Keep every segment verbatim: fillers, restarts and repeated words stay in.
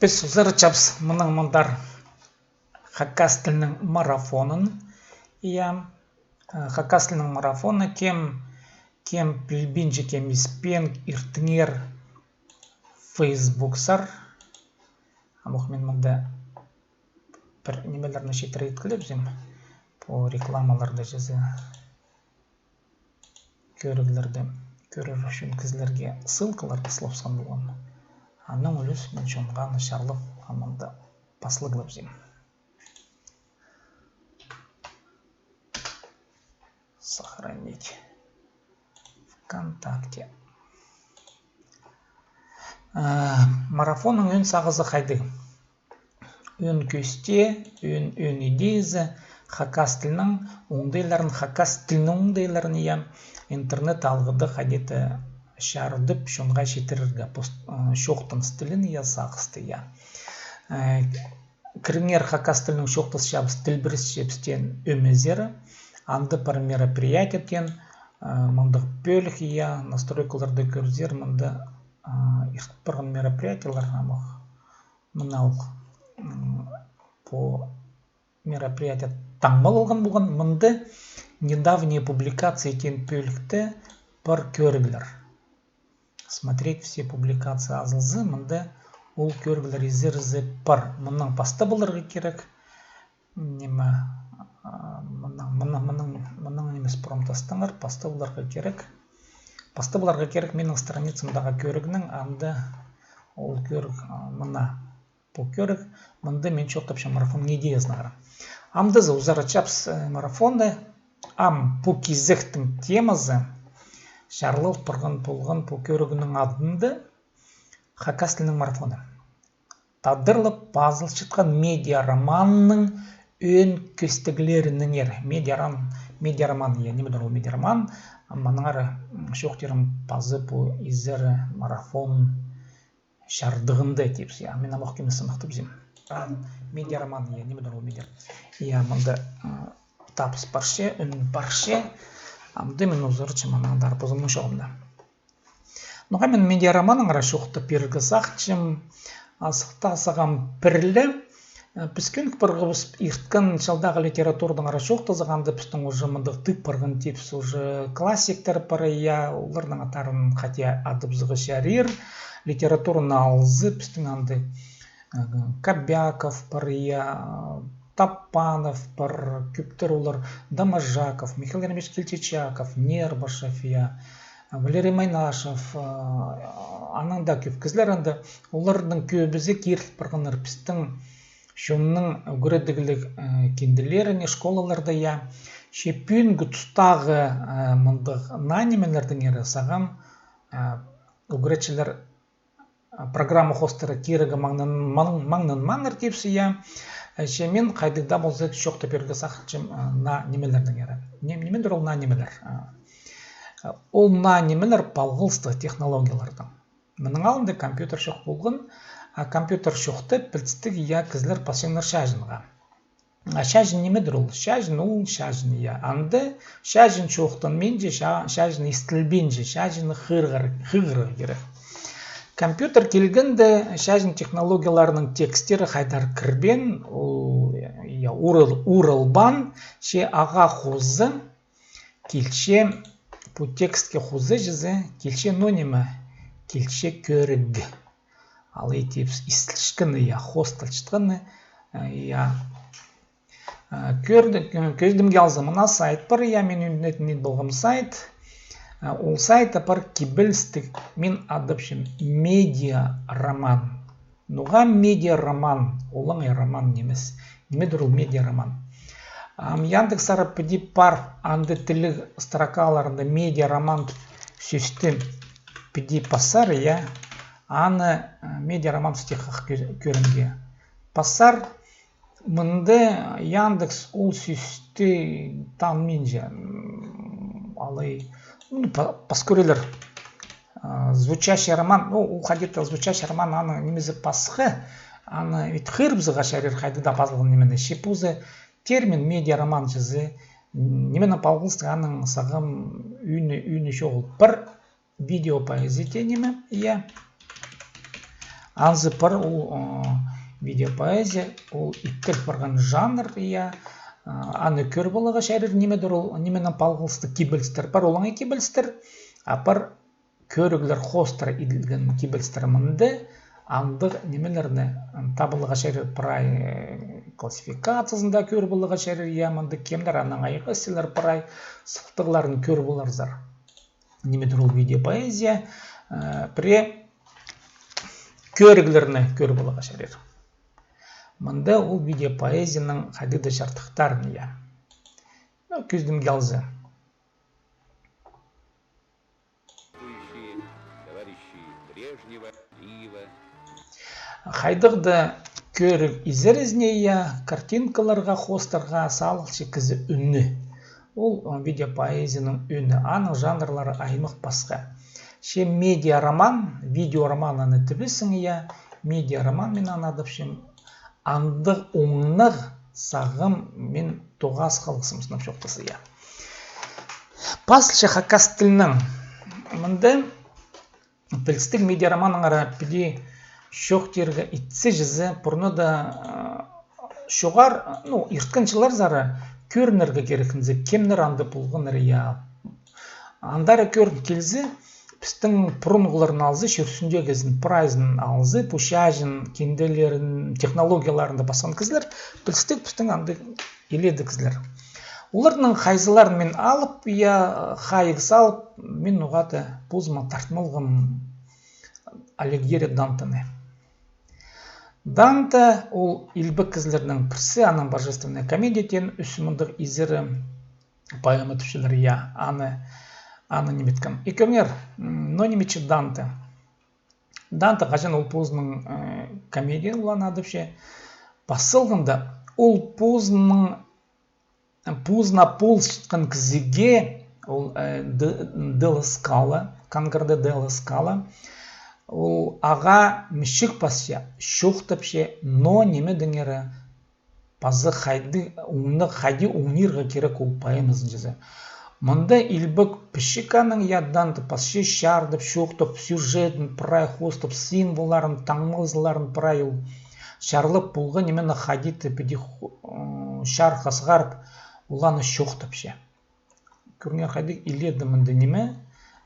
Піс узаратчабыс мының мындар хакас тілінің марафонын. Я, э, хакас тілінің марафоны, кем, кем пілбинче, кем испеен, иртіңер Фейсбуксар. Амох мин мында пір нимелерні читіре иткілебізем. Пу рекламаларны чізе. Кӧріглерні кӧрер ӱчӱн кізілерге ссылкалар паслабысхан полған. Анаң ӱлес мин чонға аны чарлап, аманда паслығлабызим. Сохранить. ВКонтакте. Э, марафонның ӧӧн сағызы хайдағ? Ӧӧн кӧстең, ӧӧн, ӧӧн идеязы, хакас тілінің оңдайларын, хакас тілінің оңдайларын, я, интернет алғыда хайди-да чарыдып, чонға читірерге, пос-, ы, чоохтаныс тілін, я, сағысты, я. Э, кіріңер хакас тілінің чоохтасчабыс, тілбіресчебіс теен ӧмезері, анда пар мероприятие теен, э, мындағ пӧлік, я, настройкаларда кӧрзер, мында, э, ирт парған мероприятиелер, амох. Мынау, м, пу мероприятие таңмалалған полған. Мында недавние публикации теен пӧлікте пар кӧріглер. Смотреть все публикации азылза, мында ол кӧріглер изерзе пар. Мыннаң пастап аларға кирек. Ниме, а, мыннаң, мыннаң, мыннаң, мыннаң нимес, промптастаңар, пастап аларға кирек. Пастап аларға кирек минің страницамдағы кӧрігнің, анда ол кӧріг, а, мына пу кӧріг, мында мин чоохтапчам марафонның идеязын ағырам. Амды за узаратчабыс, э, марафонны, ам пу кизектің темазы чарлал парған полған пу кӧрігнің адында хакас тілінің марафоны. Тадарлап пазылчатхан медиа романның ӧӧн кӧстеглерінеңер. Медиа ром-, медиа роман, я, ниме дір ол медиа роман? Мынаңар, м, чоохтирым пазы пу изер марафон чардығында тіпче, я, мин амох кемні сыныхтапчам. Медиа роман, я, ниме дір ол медиа. Я, мында, м, табыс парча, ӱн парча. Амды мин узаратчам анаң андар позымның чооғымда. Ноға мин медиа романнаңар чоохтап пирерге сағынчам, азыхтағ сағам пір ле, э, піс кӧнік парғабыс ирткен чылдағы литературадаңар чоохтазығ, анда пістің уже мындағ тіп парған тіпче уже классиктер пар, я, оларның аттарын хотя адабызарға чарир, литератураны алза, пістің анда, э, Кобяков пар, я, Топанов пар, кӧптер олар, Доможаков, Михаил Еремеевич Кильчичаков, Нербашев, я, Валерий Майнашев, а, анаң даа кӧп кізілер анда, оларның кӧбізі киріл парғаннар пістің чонның ӱгредігліг, э, кинделеріне, школаларда, я. Че пӱӱнгі тустағы, э, мындағ наа нимелердеңер сағам, э, ӱгретчілер, а, программа хоостыра кирерге маңнан-, маң-, маңнанмааннар тіпче, я. Э, че мин хайдағ даа полза чоохтап пирерге сағынчам, а, наа нимелердеңер. Ним-, ниме дір ол наа нимелер? А, а, ол наа нимелер палғалыстығ технологиялардаң. Мының алнында компьютер чох полған, а компьютер чохта пілдістіг, я, кізілер пасчаңнар чаҷынға. А чаҷын ниме дір ол? Чаҷын ол чаҷын, я. Анда чаҷын чоохтанминча, ча-, чаҷын истілбинче, чаҷын хығырарға, хығырарға кирек. Компьютер килгенде чаҷын технологияларының текстері хайдар кірбеен, ол, я, урал-, уралбаан, че ағаа хоза килче, пу текстке хоза чізе килче, ну, ниме, килче кӧріг. Алай тіпче истілчеткені, я, хоосталчатханы, э, я. Э, кӧрді-, кӧзідімге алза, мына сайт пар, я, мин ӱндетін ит полғам сайт. Э, ол сайтта пар кибелістіг, мин адапчам медиа роман. Ноға медиа роман, олаңай роман нимес. Ниме дір ол медиа роман? Ам Яндексар піди пар, анда тіліг строкаларында медиа роман сӧсті піди пассар, я, аны, э, медиа роман стихах кӧ-, кӧрімге. Пассар, мында Яндекс ол сӧсті таныминча, м, алай, ну, па-, пас кӧрерлер. А, звучащий роман, ну, ол хайди-да звучащий роман, аның нимезі пасха, аны ит хығырыбызарға чарир хайдағ даа пазылған нимені. Че позы термин медиа роман чізе, м, нименең палғалыстығ, аның сағам ӱні, ӱні чоғыл. Пір видеопоэзия теен ниме, я. Анзы пар ол, а, видеопоэзия, ол иптел парған жанр, я, а, аны кӧр поларға чарир, нимедір ол, нименең палғалыстығ кибелістер пар, олаңай кибелістер, а пар кӧріглер хоостыра иділген кибелістер мында, андағ нимелерні, м, табыларға чарир прай, э, классификациязында кӧр поларға чарир, я, мында кемнер анаң айғасчалар, прай сылтағларын кӧр поларзар. Нимедір ол видеопоэзия, э, пірее кӧріглерні кӧр поларға чарир. Мында ол видеопоэзияның хайдағ-да чардыхтарын, я. Ну, кӧзідімге алза. Хайдағ-да кӧріг изерізіне, я, картинкаларға, хоостарға салылча кізі ӱні. Ол, ы, видеопоэзияның ӱні, аның жанрлары аймах пасха. Че медиароман, видеороман аны тібізең, я, медиароман мин аны адапчам, андағ оңнағ сағам мин тоғас халғысым сынап чоохтаза, я. Пазылча хакас тілінең. Мында пілістіг медиароманнаңар піди чоохтирға итсе чізе, пурнада, а, чоғар, ну, ирткен чылларзар кӧрінерге кирек, кемнер анда полғаннар, я. Андар кӧрін килзе, пістің пурунғыларның алзы, чир ӱстӱндегізін прайзын алзы, пу чаҷын, кинделерін, технологияларын даа пасхан кізілер, пілістіг пістің андағ илееде кізілер. Оларның хайзыларын мин алып, я, хайығ салып, мин ноға-да позыма тартып алғам Алигьери Дантені. Данте ол илбек кізілернің пірсі, аның Божественная комедия теен ӱс мындағ изері поэма тіпчелер, я, аны, аны ниме иткем. Икӧңер, м, но ниме чи Данте. Данте хаҷан ол позының, э, комедия уланы адапча, пас салғанда, ол позының, позына полысчатхан кізіге, ол, э, Д-, Делла Скала, Конкордо Делла Скала, ол ағаа мічік пасча, чоохтапча, но нимедеңер пазы хайди оңны, хайди оңнирға кирек ол поэмазын чізе. Мында илбек пічік аның, я, Данте пасча чардып, чоохтап, сюжетін прай хоостап, символларын, таңмазыларын прай ол чарлап полған нимені хайди-да піди ху-, ы, чарыхха сығарып, оланы чоохтапча. Кӧріңер, хайди илееде мында ниме,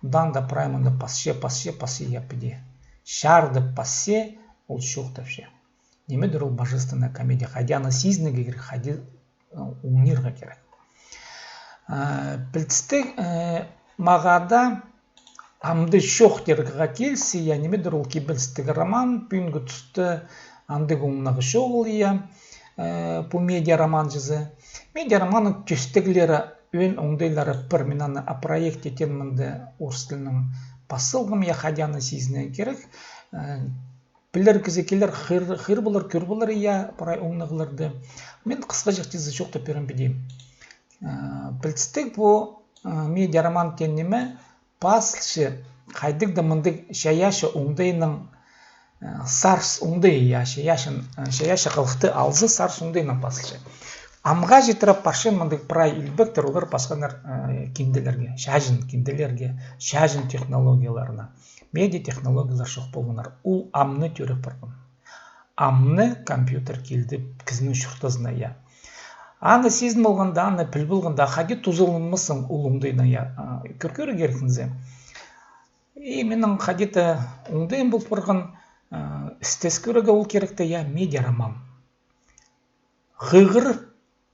Данте прай мында пасча, пасча, пасча, я, піди. Чардып пасча, ол чоохтапча. Нимедір ол божественная комедия, хайди аны сизінерге кирек, хайди, ы, оңнирға кирек. Э, пілдістіг, э, мағаа даа амды чоохтирға килзе, я, нимедір ол кибелістіг роман, пӱӱнгі туста андағ оңнағ чоғыл, я, э, пу медиароман чізе. Медиароманның тӧстеглері, ӧӧн оңдайлары пір, мин аны, а, проект теен мында орыс тілінең пас салғам, я, хайди аны сизінерге кирек. Э, пілер кізі килер, хығыр, хығыр полар, кӧр полар, я, прай оңнағларды. Мин хысхаҷахти чоохтап пирем піди. Э, пілдістіг пу, э, медиароман теен ниме пазылча хайдағ-да мындағ чайаачы оңдайнаң, э, сарс оңдай, я, чайаачы, э, чайаачы хылыхты алза, сарс оңдайнаң пазылча. Амға читіре парча мындағ прай илбектер, олар пасханнар, э, кинделерге, чаҷын кинделерге, чаҷын технологияларына. Медиа технологиялар чох полғаннар. Ол амны тӧреп парған. Амны компьютер килді кізінің чуртазына, я. Аны сизін полғанда, аны піл полғанда, хайди тузаланмассың ол оңдайнаң, я, а, кӧр-, кӧрерге кирек зе. И минің хайди-да оңдайым пол парған, а, істес кӧрерге ол киректі, я, медиароман. Хығыр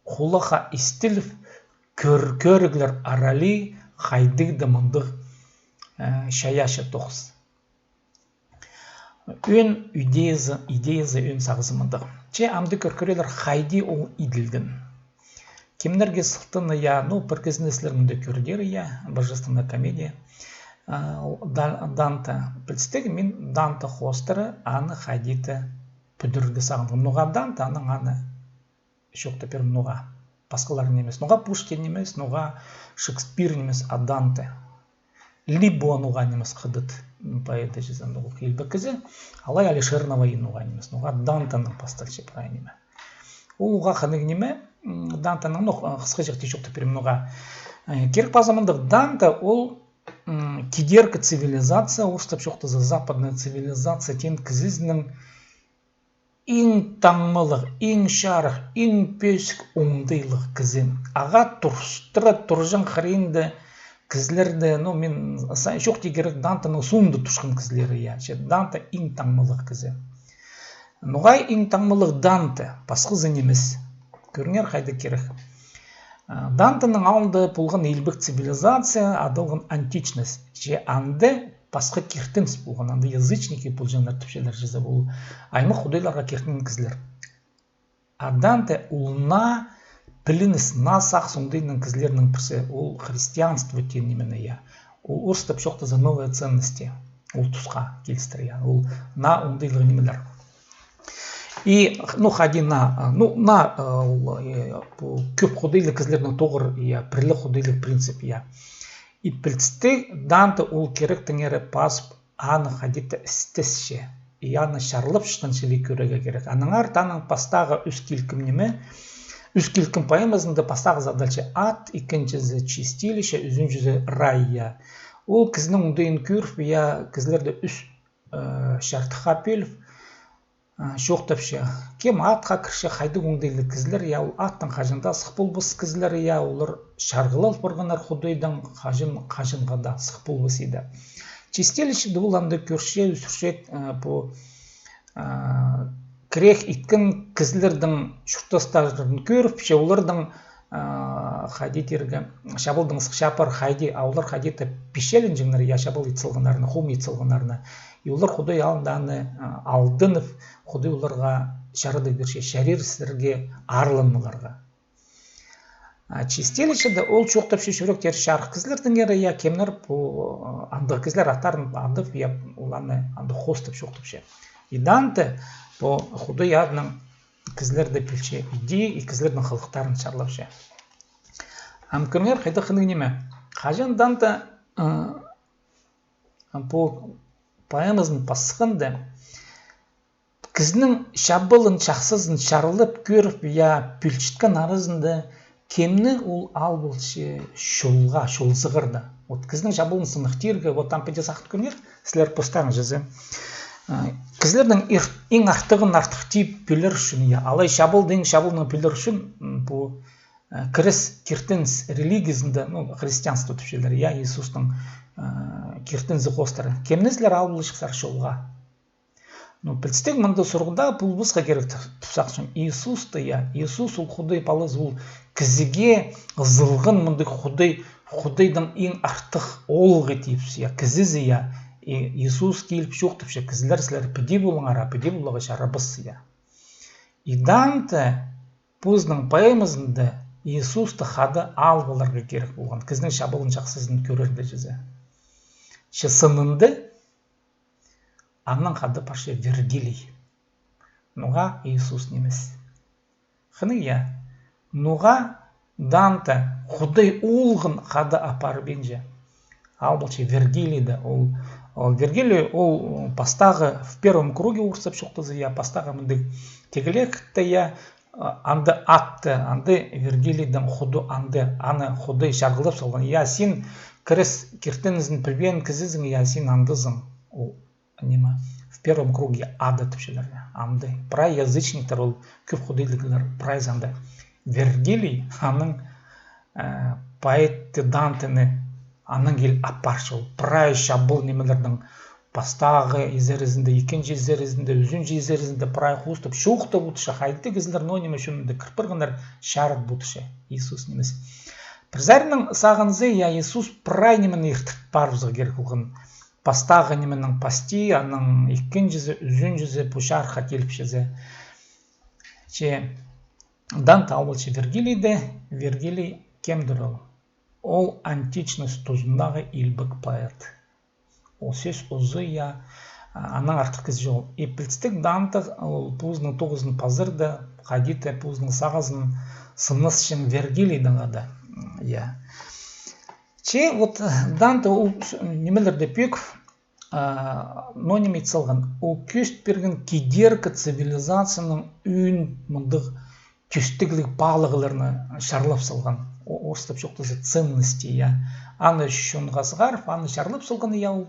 хулахха истіліп, кӧр-, кӧріглер аралии хайдағ-да мындағ, э, чайаачы тоғыс. Ӧӧн идеязы, идеязы, ӧӧн сағызы мындағ. Че амды кӧр кӧрелер, хайди ол иділген. Кемнерге сылтаан, я, ну, пір кізіні сірер мында кӧрдер, я, божественная комедия. А, ол Да-, Данте. Пілдістіг, мин Данте хоостыра аны хайди-да пӱдірерге сағынғам. Ноға Данте, анаң аны чоохтап пирем, ноға пасхалар нимес, ноға Пушкин нимес, ноға Шекспир нимес, а Данте. Либо ноға нимес хыдат поэт чізе, ол илбек кізі, алай Алишер Наваи ноға нимес, ноға Дантенең пасталча прай ниме. Ол уғаа хынығ ниме, м, Дантенең, ну, хысхаҷахти чоохтап пирем, ноға. Э, кирек паза мындағ, Данте ол кидеркі цивилизация, орыстап чоохтаза, западная цивилизация, теен кізізінің иң таңмалығ, иң чарых, иң пӧзік оңдайлығ кізі. Ағаа турыстыра турҷаң хыринда кізілерді, ну, мин чоохтирға кирек, Дантенің соонда тусхан кізілері, я. Че Данте иң таңмалығ кізі. Ноға иң таңмалығ Данте, пасхазы нимес. Кӧріңер, хайдағ кирек. Дантенің алнында полған илбек цивилизация, адалған античность. Че анда пасха киртініс полған, анда язычники полҷаңнар тіпчелер чізе, ол аймах худайларға киртінген кізілер. А Данте ол наа пілініс, наа сағыс оңдайнаң кізілернің пірсі, ол христианство теен нимені, я. Ол орыстап чоохтаза новые ценности. Ол тусха килістіре, я. Ол наа оңдайлығ нимелер. И, ну, хайди наа, ну, наа, ол, пу кӧп худайлығ кізілернің тоғыр, я, пірле худайлығ принцип, я. И пілдістіг Данте ол киректеңері пазып, аны хайди-да істесче. И аны чарлапчатхан чіли кӧрерге кирек. Аннаңар таның пастағы ӱс килкім ниме, ӱс килкім поэмазында пастағы задача ад, ікінҷізі чистилище, ӱзінҷізі рай, я. Ол кізінің оңдайын кӧріп, я, кізілерді ӱс чартыхха пӧліп, чоохтапча. Кем адха кірче, хайдағ оңдайлығ кізілер, я, ол адтаң хаҷан даа сых полбас кізілер, я, олар чарғылал парғаннар Худайдаң, хаҷан, хаҷанға даа сых полбас иді. Чистилищеде ол анда кӧрче, ӱзӱрче, пу грех иткен кізілернің чуртастарын кӧріп, че оларның хайди тирге, чабалдың сых чапар хайди, а олар хайди-да пичелінҷеңнер, я, чабал ит салғаннарына, хом ит салғаннарына. И олар Худай алнында аны алдынып, Худай оларға чарадығ пирче, чарир сірерге аарланмаларға. А чистилищеде ол чоохтапча чӱректері чарых кізілердеңер, я, кемнер пу андағ кізілер аттарын адап, я, оларны андағ хоостап чоохтапча. И Данте пу Худай адынаң кізілерді пілче иди, и кізілернің хылыхтарын чарлапча. Ам кӧріңер, хайдағ хынығ ниме. Хаҷан Данте пу поэмазын пасханда, кізінің чабалын, чахсызын чарлап кӧріп, я, пілчеткен аразында кемні ол ал полча чолға, чол сығарда. Вот кізінің чабалын сыныхтирға, вот там піди сағын кӧріңер, сірер постарың чізе. Кізілернің иң артығын артых тіп пілер ӱчӱн, я, алай чабалды иң чабалын пілер ӱчӱн, пу кіріс киртініс религиязында, ну, христианство тіпчелер, я, Иисустың киртінізі хоостыра. Кемні сірер ал полчахсар чолға? Ну, пілдістіг, мында сурығда полбасха кирек тіп сағынчам. Иисусты, я, Иисус ол Худай палазы, ол кізіге ызылған мындағ Худай, Худайдаң иң артых оолғы тіпче, я, кізізі, я. И Иисус киліп чоохтапча, кізілер, сірер піди полыңар, а піди поларға чарабас, я. И Данте позының поэмазында Иисусты хада ал поларға кирек полған, кізінің чабалын, чахсызын кӧрерге чізе. Че сынында аннаң хада парча Вергилий. Ноға Иисус нимес? Хынығ, я. Ноға Данте Худай оолғын хада апарбинча? Ал полча Вергилийді. Ол, ол Вергилий, ол пастағы в первом круге, орыстап чоохтаза, я, пастағы мындағ тегілек тее, я, анда адта, анда Вергилийдің худы анда, аны Худай чарғылап салған. Я, син кіріс киртінізін пілбеен кізізің, я, син андазың. Ол ниме, в первом круге ада тіпчелер, я, анда. Прай язычниктер, ол кӧп худайлығлар, прайзы анда. Вергилий, аның поэт Дантені аннаң киліп апарча, ол прай чабал нимелернің пастағы изерізінде, ікінҷі изерізінде, ӱзінҷі изерізінде прай хоостап, чоохтап одырча, хайди кізілер ноо ниме ӱчӱн анда кір парғаннар, чарыт одырча, Иисус нимес. Пір саринаң сағынза, я, Иисус прай нимені иртіріп парыбызарға кирек полған. Пастағы нименең пасти, аның ікінҷізі, ӱзінҷізі пу чарыхха киліп чізе. Че Данте ал полча Вергилийді, Вергилий кемдір ол? Ол античность тузындағы илбек поэт. Ол сӧс узы, я, анаң артых кізі чоғыл. И пілдістіг Данте ол позының тоғызын пазарда, хайди-да позының сағызын сынасчаң Вергилийдең ада. Я. Че вот Данте ол нимелерде пӧк, ноо ниме ит салған. Ол кӧзіт пирген кидеркі цивилизацияның ӧӧн мындағ тӧстігліг паалығларны чарлап салған. О-, орыстап чоохтаза, ценности, я. Аны чонға сығарып, аны чарлап салған, я, ол.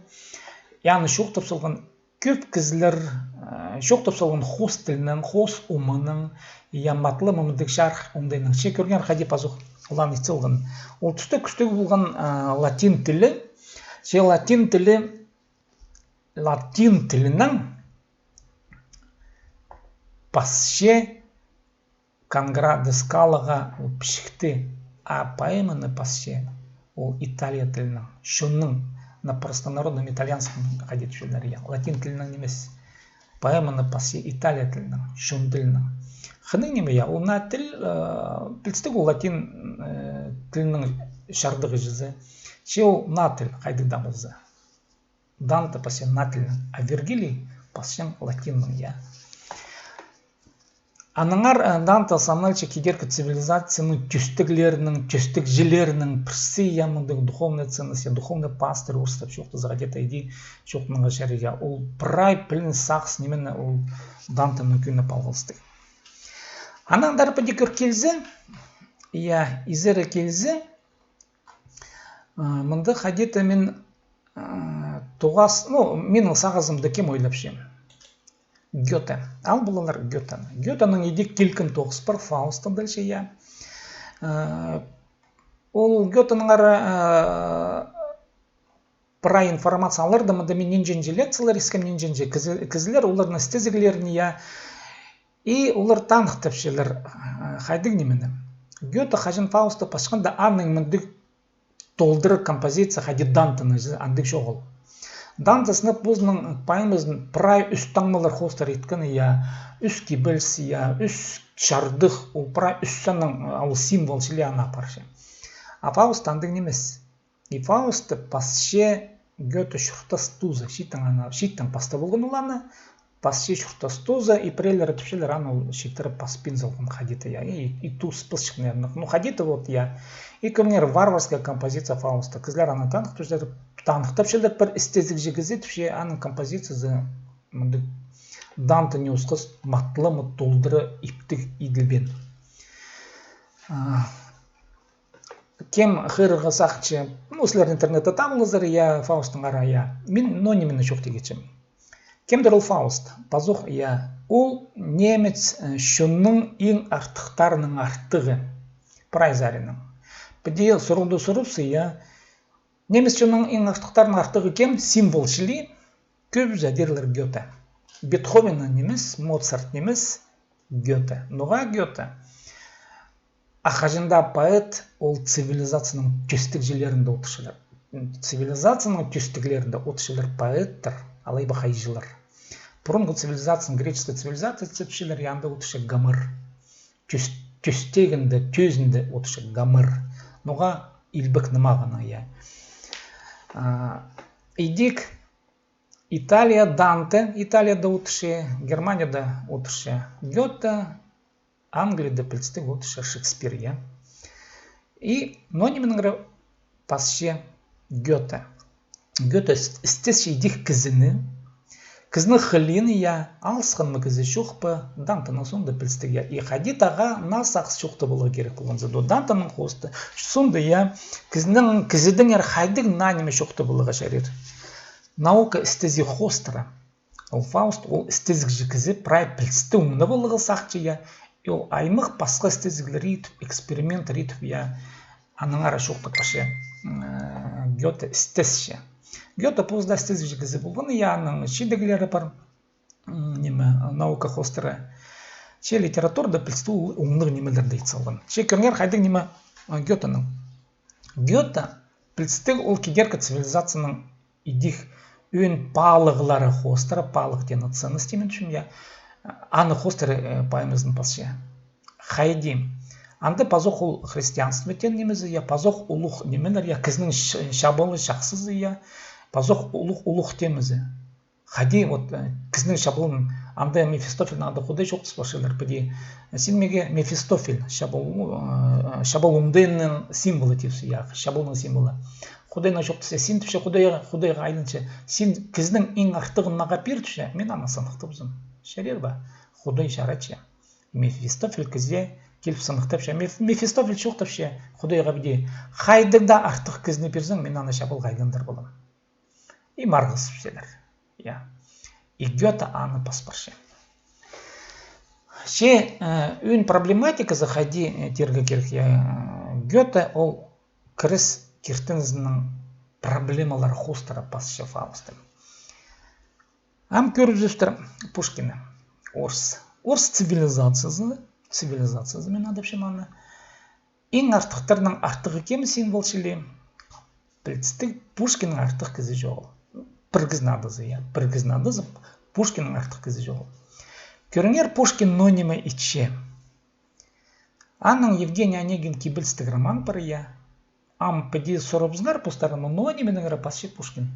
И аны чоохтап салған кӧп кізілер, э, чоохтап салған хоос тілнең, хоос омынаң, я, матлы мындағ чарых оңдайнаң. Че кӧргеннер хайди пазох олар ит салған. Ол туста кӱстіг полған, э, латин тілі. Че латин тілі, латин тілінең пасча Конгра де Скалаға ол пічікті, а поэманы пасча ол Италия тілінең, чонның, на простонародном итальянском, хайди тіпчелер, я, латин тілінең нимес. Поэманы пасча Италия тілінең, чон тілінең. Хынығ ниме, я, ол наа тіл, э, пілдістіг ол латин, э, тілінің чардығҷызы. Че ол наа тіл, хайдағ даа полза. Данте пасчаң наа тілінең, а Вергилий пасчаң латиннаң, я. Аннаңар, э, Данте саналча кидеркі цивилизацияның тӧстіглерінің, тӧстігҷілерінің пірсі, я, мындағ духовная ценность, я, духовный пастырь, орыстап чоохтаза, где-то иди чоохтанарға чарир, я. Ол прай пілін сағыс нимені ол Дантенің кӧні палғалыстығ. Аннаң даа піди кӧр килзе, я, изере килзе, А, мында хайди-да мин, а, тоғас, ну, минің сағызымда кем ойлапча? Гёте. Ал полалар Гётені. Гётенің идӧк килкім тоғыс пар, Фауст адалча, я. А, ол Гётенің ара, а, прай информация аларда, мында мин нинҷе-нинҷе лекциялар искем, нинҷе-нинҷе кізі-, кізілер, оларның істезіглерін, я. И олар таныхтапчалар, а, хайдағ нимені. Гёте хаҷан Фаустты пасчатханда, аның мындағ толдыра композиция хайди Дантенің, андағ чоғыл. Данте сынап позының поэмазын прай ӱс таңмалар хоостыра иткен, я, ӱс кибеліс, я, ӱс чардых, ол прай ӱс санның, а, ол символ чіли ана апарча. А Фауст андағ нимес. И Фаустты пасча Гёте чуртас тузы, чииттең ана, чииттең паста полған ол аны, пасча чуртас тузы, и пірелері тіпчелер, аны ол читіре паспин салған хайди-да, я, и, и тус пасчатхан, я, ну, хайди-да вот, я. И кӧріңер, варварская композиция Фауста. Кізілер аны таныхтапчалар, таныхтапчалар, пір істезігҷі кізі тіпче, аның композициязы мындағ Данте не осхас, матлы ма толдыра иптіг иділбеен. А, кем хығырарға сағынча, ну, сірер интернетте табыларзар, я, Фаусттың ара, я. Мин, но, нимені чоохти китчем. Кемдір ол Фауст? Пазох, я. Ол немец, э, чонның иң артыхтарының артығы. Прай саринаң. Піди сурығны сурыбысса, я. Немец чонның иң артыхтарының артығы кем? Символ чіли, кӧбізі адирлар Гёте. Бетховен нимес, Моцарт нимес, Гёте. Ноға Гёте? А хаҷан даа поэт, ол цивилизацияның тӧстігҷілерінде одырчалар. Цивилизацияның тӧстіглерінде одырчалар поэттер, алай ба хайҷылар. Пурунғы цивилизацияның, греческая цивилизация тіпчелер, я, анда одырча Гомер. Тӧс-, тӧстегінде, тӧзінде одырча Гомер. Ноға илбек ниме ағаа, я. А, идӧк Италия Данте, Италияда одырча, Германияда одырча Гёте, Англияда пілдістіг одырча Шекспир, я. И, но, нименеңер пасча Гёте. Гёте іс-, істесче идӧк кізіні, кізінің хылиин, я, алысхан ма кізі, чох па, Дантенің соонда пілдістіг, я. И хайди-да ағаа наа сағыс чоохтап аларға кирек полған. Зато Дантенің хоосты, соонда, я, кізінің, кізідеңер хайдағ наа ниме чоохтап аларға чарир. Наука істезіг хоостыра. Ол Фауст, ол істезігҷі кізі, прай пілісті оңнап аларға сағынча, я. И ол аймах пасха істезіглер итіп, эксперименттер итіп, я, аннаңар чоохтап парча, м, э, Гёте істесче. Гёте позы даа істезігҷі кізі полған, я, аның чидіглері пар, м, ниме, наука хоостыра. Че литературада пілісті ол оңнығ нимелерні ит салған. Че кӧріңер, хайдағ ниме, э, Гётенің. Гёте пілістіг ол кидеркі цивилизацияның идӧк ӧӧн паалығлары хоостыра, паалығ теені ценность теен тіпчем, я, аны хоостыра, э, поэмазын пасча. Хайди. Анда пазох ол христианство теен нимезі, я, пазох улуғ нимелер, я, кізінің ч-, чабылы, чахсызы, я, пазох улуғ, улуғ темазы. Хайди, вот, э, кізінің чабылын, анда Мефистофельнің анда Худай чоохтас парчалар, піди, син меге Мефистофель, чабыл, э, чабыл оңдайының символы тіпче, я, чабылның символы. Худайнаң чоохтас, син тіпче, Худайға, Худайға айланча, син кізінің иң артығын мағаа пир тіпче, мин аны сыныхтабызам. Чарир ба? Худай чаратча. Мефистофель кізее киліп сыныхтапча. Мефистофель чоохтапча Худайға піди: хайдағ даа артых кізіні пирзең, мин аны чабалға айландырып алам. И марығласчалар. Я. И Гёте аны пас парча. Че ӧӧн проблематиказы хайди тирге кирек, я. Гёте ол кіріс киртінізінің проблемалары хоостыра пасча Фаустты. Ам кӧрібізібістір Пушкинні. Орыс. Орыс цивилизациязы, цивилизациязы, мин адапчам аны. Иң артыхтарның артығы кем син полча ли? Пілдістіг, Пушкиннің артых кізі чоғыл. Пір кізіні адаза, я, пір кізіні адаза, Пушкиннің артых кізі чоғыл. Кӧріңер, Пушкин ноо ниме итче. Аның Евгений Онегин кибелістіг роман пар, я. Ам піди сурабызыңар постарыңар, ноо нимедеңер пасча Пушкин.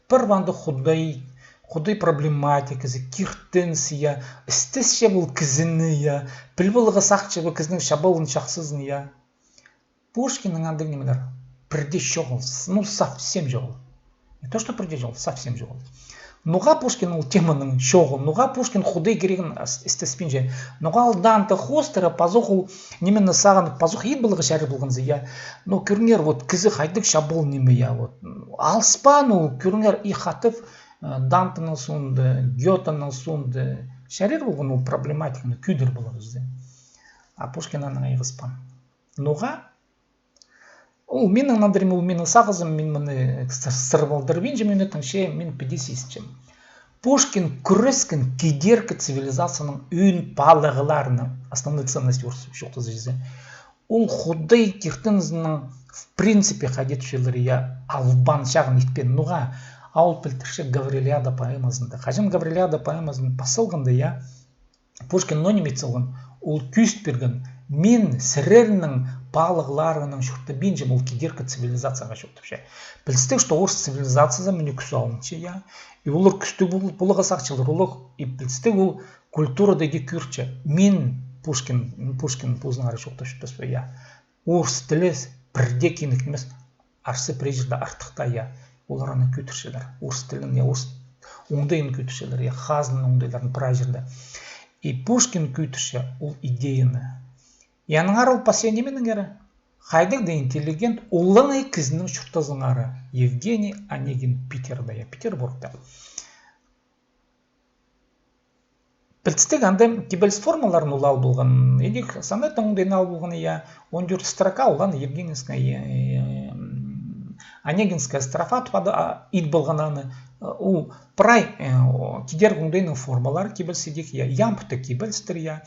Пір анда Худай, Худай проблематиказы, киртінізі, я, істесче ол кізіні, я, піл поларға сағынча ол кізінің чабалын, чахсызын, я. Пушкиннің андағ нимелер пірдее чоғыл, ну, совсем чоғыл. Не то что пірдее чоғыл, совсем чоғыл. Ноға Пушкин ол теманың чоғыл, ноға Пушкин Худай кирегін ас-, істеспинче, ноға ол Данте хоостыра пазох ол нимені сағынып, пазох ит поларға чарир полғанза, я. Но кӧріңер, вот кізі хайдағ чабал ниме, я, вот. Алыспаан ол, кӧріңер, и хатап, э, Дантенің соонда, Гётенің соонда чарир полған ол проблематиканы кӧдір поларға. А Пушкин анаң айғаспаан. Ноға? Ол минің нандырим, ол минің сағызым, мин мыны сыр-, сырбалдырбинчам, минің итінче, мин піди сизінчем. Пушкин кӱрескен кидеркі цивилизацияның ӧӧн палығларының, основные ценности орысча чоохтаза чізе. Ол Худай киртінізінің, в принципе, хайди тіпчелер, я, албаан чағын итпеен. Ноға? А ол пілдірче Гаврилиада поэмазында. Хаҷан Гаврилиада поэмазын пас салғанда, я, Пушкин ноо ниме ит салған, ол кӧзіт пирген: мин сірернің палығларыңнаң чуртабинчам, ол кидеркі цивилизацияға чоохтапча. Пілдістіг, что орыс цивилизациязы мына кӱс алынча, я. И олар кӱстіг пол-, поларға сағынчалар, олар, и пілдістіг, ол культурада иди кӧрче. Мин Пушкин, Пушкин позынаңар чоохтапчатпас па, я. Орыс тілі пірдее кинек нимес, арса пірее чирде артых таа, я. Олар аны кӧдірчелер. Орыс тілін, я, орыс оңдайын кӧдірчелер, я, хазнаның оңдайларын прай чирде. И Пушкин кӧдірче ол идеяны. И аннаңар ол пасча нименеңер? Хайдағ даа интеллигент, олаңай кізінің чуртазынаңар. Евгений Онегин Питерде, я, Петербургта. Пілдістіг, анда кибеліс формаларын ол ал полған. Идӧк сонеттің оңдайын ал полған, я, он тӧрт строка, ол аны Евгеньевская, э, м, Онегинская строфа тіп ада, а, ит полған аны, э, ол прай, э, о, кидеркі оңдайның формалары кибеліс идӧк, я, ямбты кибелістер, я,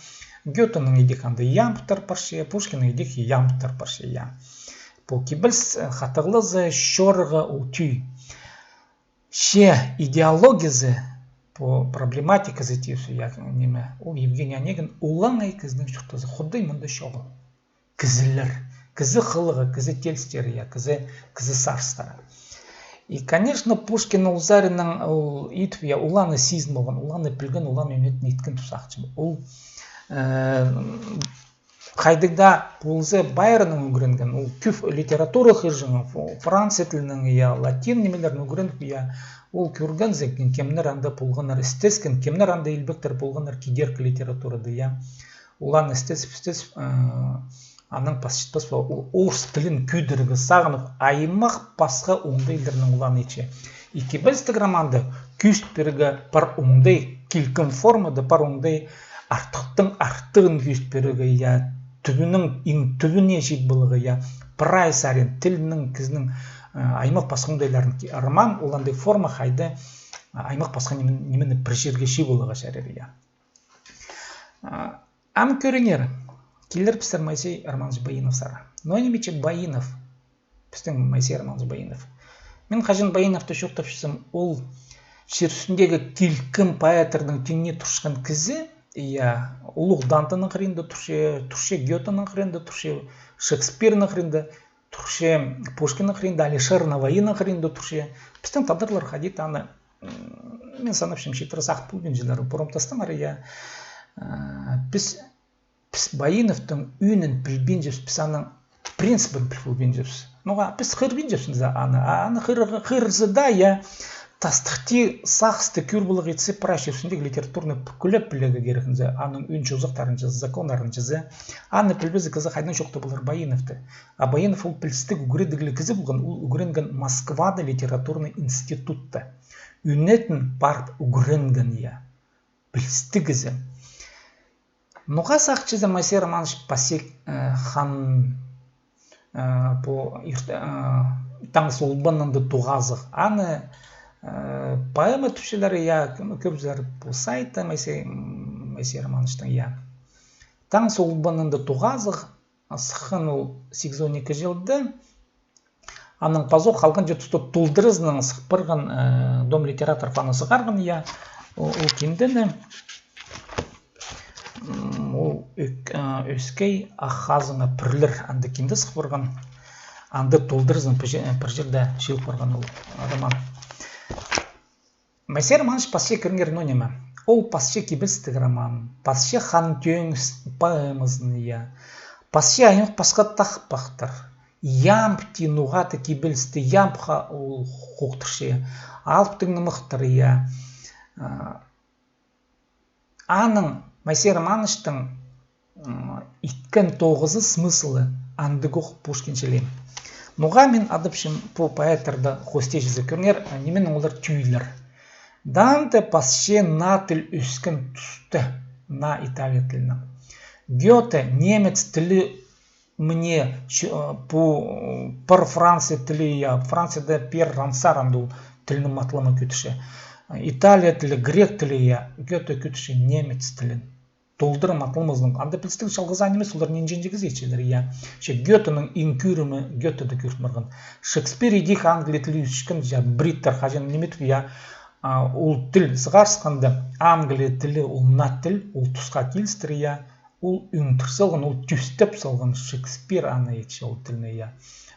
Гётенің идӧк анда ямбтар парча, Пушкиннің идӧк ямбтар парча, я. Пу кибеліс, э, хатығлазы чорғы ол тӧӧй. Че идеологиязы, пу проблематиказы тіпче, я, ниме, ол Евгений Онегин, олаңай кізінің чуртазы, Худай мында чоғыл. Кізілер, кізі хылығы, кізі тилістері, я, кізі, кізі сарыстары. И, конечно, Пушкин ол саринаң, ол ит, я, ол аны сизін полған, ол аны пілген, ол аны ӱнетін иткен тіп сағынчам. Ол, э, хайдағ даа полза, Байроннаң ӱгренген, ол кӧп литература хығырған, ф-, француз тілінең, я, латин нимелерін ӱгреніп, я, ол кӧргензер, кем-, кемнер анда полғаннар, істескен, кемнер анда илбектер полғаннар кидеркі литературада, я. Ол аны істесіп, істесіп, э, анаң пасчатпас па, ол орыс тілін кӧдірерге сағынып, аймах пасха оңдайларнаң ол аны итче. Ікі пілістіг романда кӧзіт пирерге пар оңдай, килкім формада пар оңдай, артыхтың артығын кӧзіт пирерге, я, тӱбінің, иң тӱбіне чит поларға, я, прай сарин, тілнің, кізінің, э, аймах пасха оңдайларын ки-, роман, ол андағ форма, хайда, э, аймах пасха ниме-, нимені пір чирге чыып аларға чарир, я. А, ам кӧріңер, килер пістің Моисей Романович Баиновсар. Но ниме чи Баинов? Пістің Моисей Романович Баинов. Мин хаҷан Баиновты чоохтапчам, ол чир ӱстӱндегі килкім поэттарның тиңіне турчатхан кізі, я, улуғ Дантенің хыринда турча, турча Гётенің хыринда турча, Шекспирнің хыринда турча, Пушкиннің хыринда, Алишер Наваиның хыринда турча. Пістің тадарлар хайди-да аны, м, мин санапчам, читіре сағып полбинчалар, пурам тастаңар, я. Э, піс, піс Баиновтың ӧӧнін пілбинчебіс, піс аның принцибін піл полбинчабыс. Ноға, піс хығырбинчабыс за аны, а аны хығыр-, хығырза даа, я, тастыхти сағысты кӧр поларға итсе, прай чир ӱстӱндегі литератураны пӱкӱлеп пілерге кирек зе, аның ӧӧн чозахтарын чізе, законнарын чізе. Аны пілбезе кізі хайдаң чоохтап полар Баиновты. А Баинов ол пілістіг, ӱгредігліг кізі полған, ол ӱгренген Москвада литературный институтта. Ӱнетін парып ӱгренген, я. Пілістіг кізі. Ноға сағынчазар, Моисей Романович пасча, э, хан, э, пу ирт-, э, «Таң солбанында тоғазығ». Аны, э, поэма тіпчелер, я, кӧрібізер пу сайтта Моисей, м, Моисей Романовичтің, я. «Таң солбанында тоғазығ», сыххан ол сигізон ікі чылда. Анаң пазох халғанҷы туста толдыразынаң сых парған, э, Дом литераторов аны сығарған, я, о-, ол киндені, м, ол ӧк-, э, «Ӧскей ах хазыңа пӱрлер», анда кинде сых парған, анда толдыразынаң пір че-, пір чирде чыыл парған ол роман. Моисей Романович пасча, кӧріңер, ну ниме. Ол пасча кибелістіг роман, пасча «Хан Тӧңіс» поэмазын, я. Пасча аймах пасха тахпахтар. Ямб тіп ноға-да кибелісті, ямбха ол хохтырча. Алыптығ нымахтар, я. А, аның, Моисей Романовичтің м, иткен тоғызы, смыслы, андағох Пушкин чіли. Ноға мин адапчам пу поэттарды хости чізе, кӧріңер, а, нименең олар тӧӧйлер. Данте пасча наа тіл ӧскен туста, наа италия тілінең. Гёте немец тілі, мына, ч-, а, пу, м, пір Франция тілі, я, Францияда пеер Рансар андағ тілні матлама кӧдірче. Италия тілі, грек тілі, я, Гёте кӧдірче немец тілін. Толдыра матылмазының. Анда пілістіг чалғызаа нимес, олар нинҷе-нинҷе кізі итчелер, я. Че Гётенің иң кӧрімі, Гёте дее кӧріп парған. Шекспир идӧк англия тілі ӧсчеткен, я, бриттер хаҷан ниме тіп, я, а, ол тіл сығарысханда, англия тілі, ол наа тіл, ол тусха килістіре, я, ол ӧңдір салған, ол тӧстеп салған, Шекспир аны итче, ол тілні, я.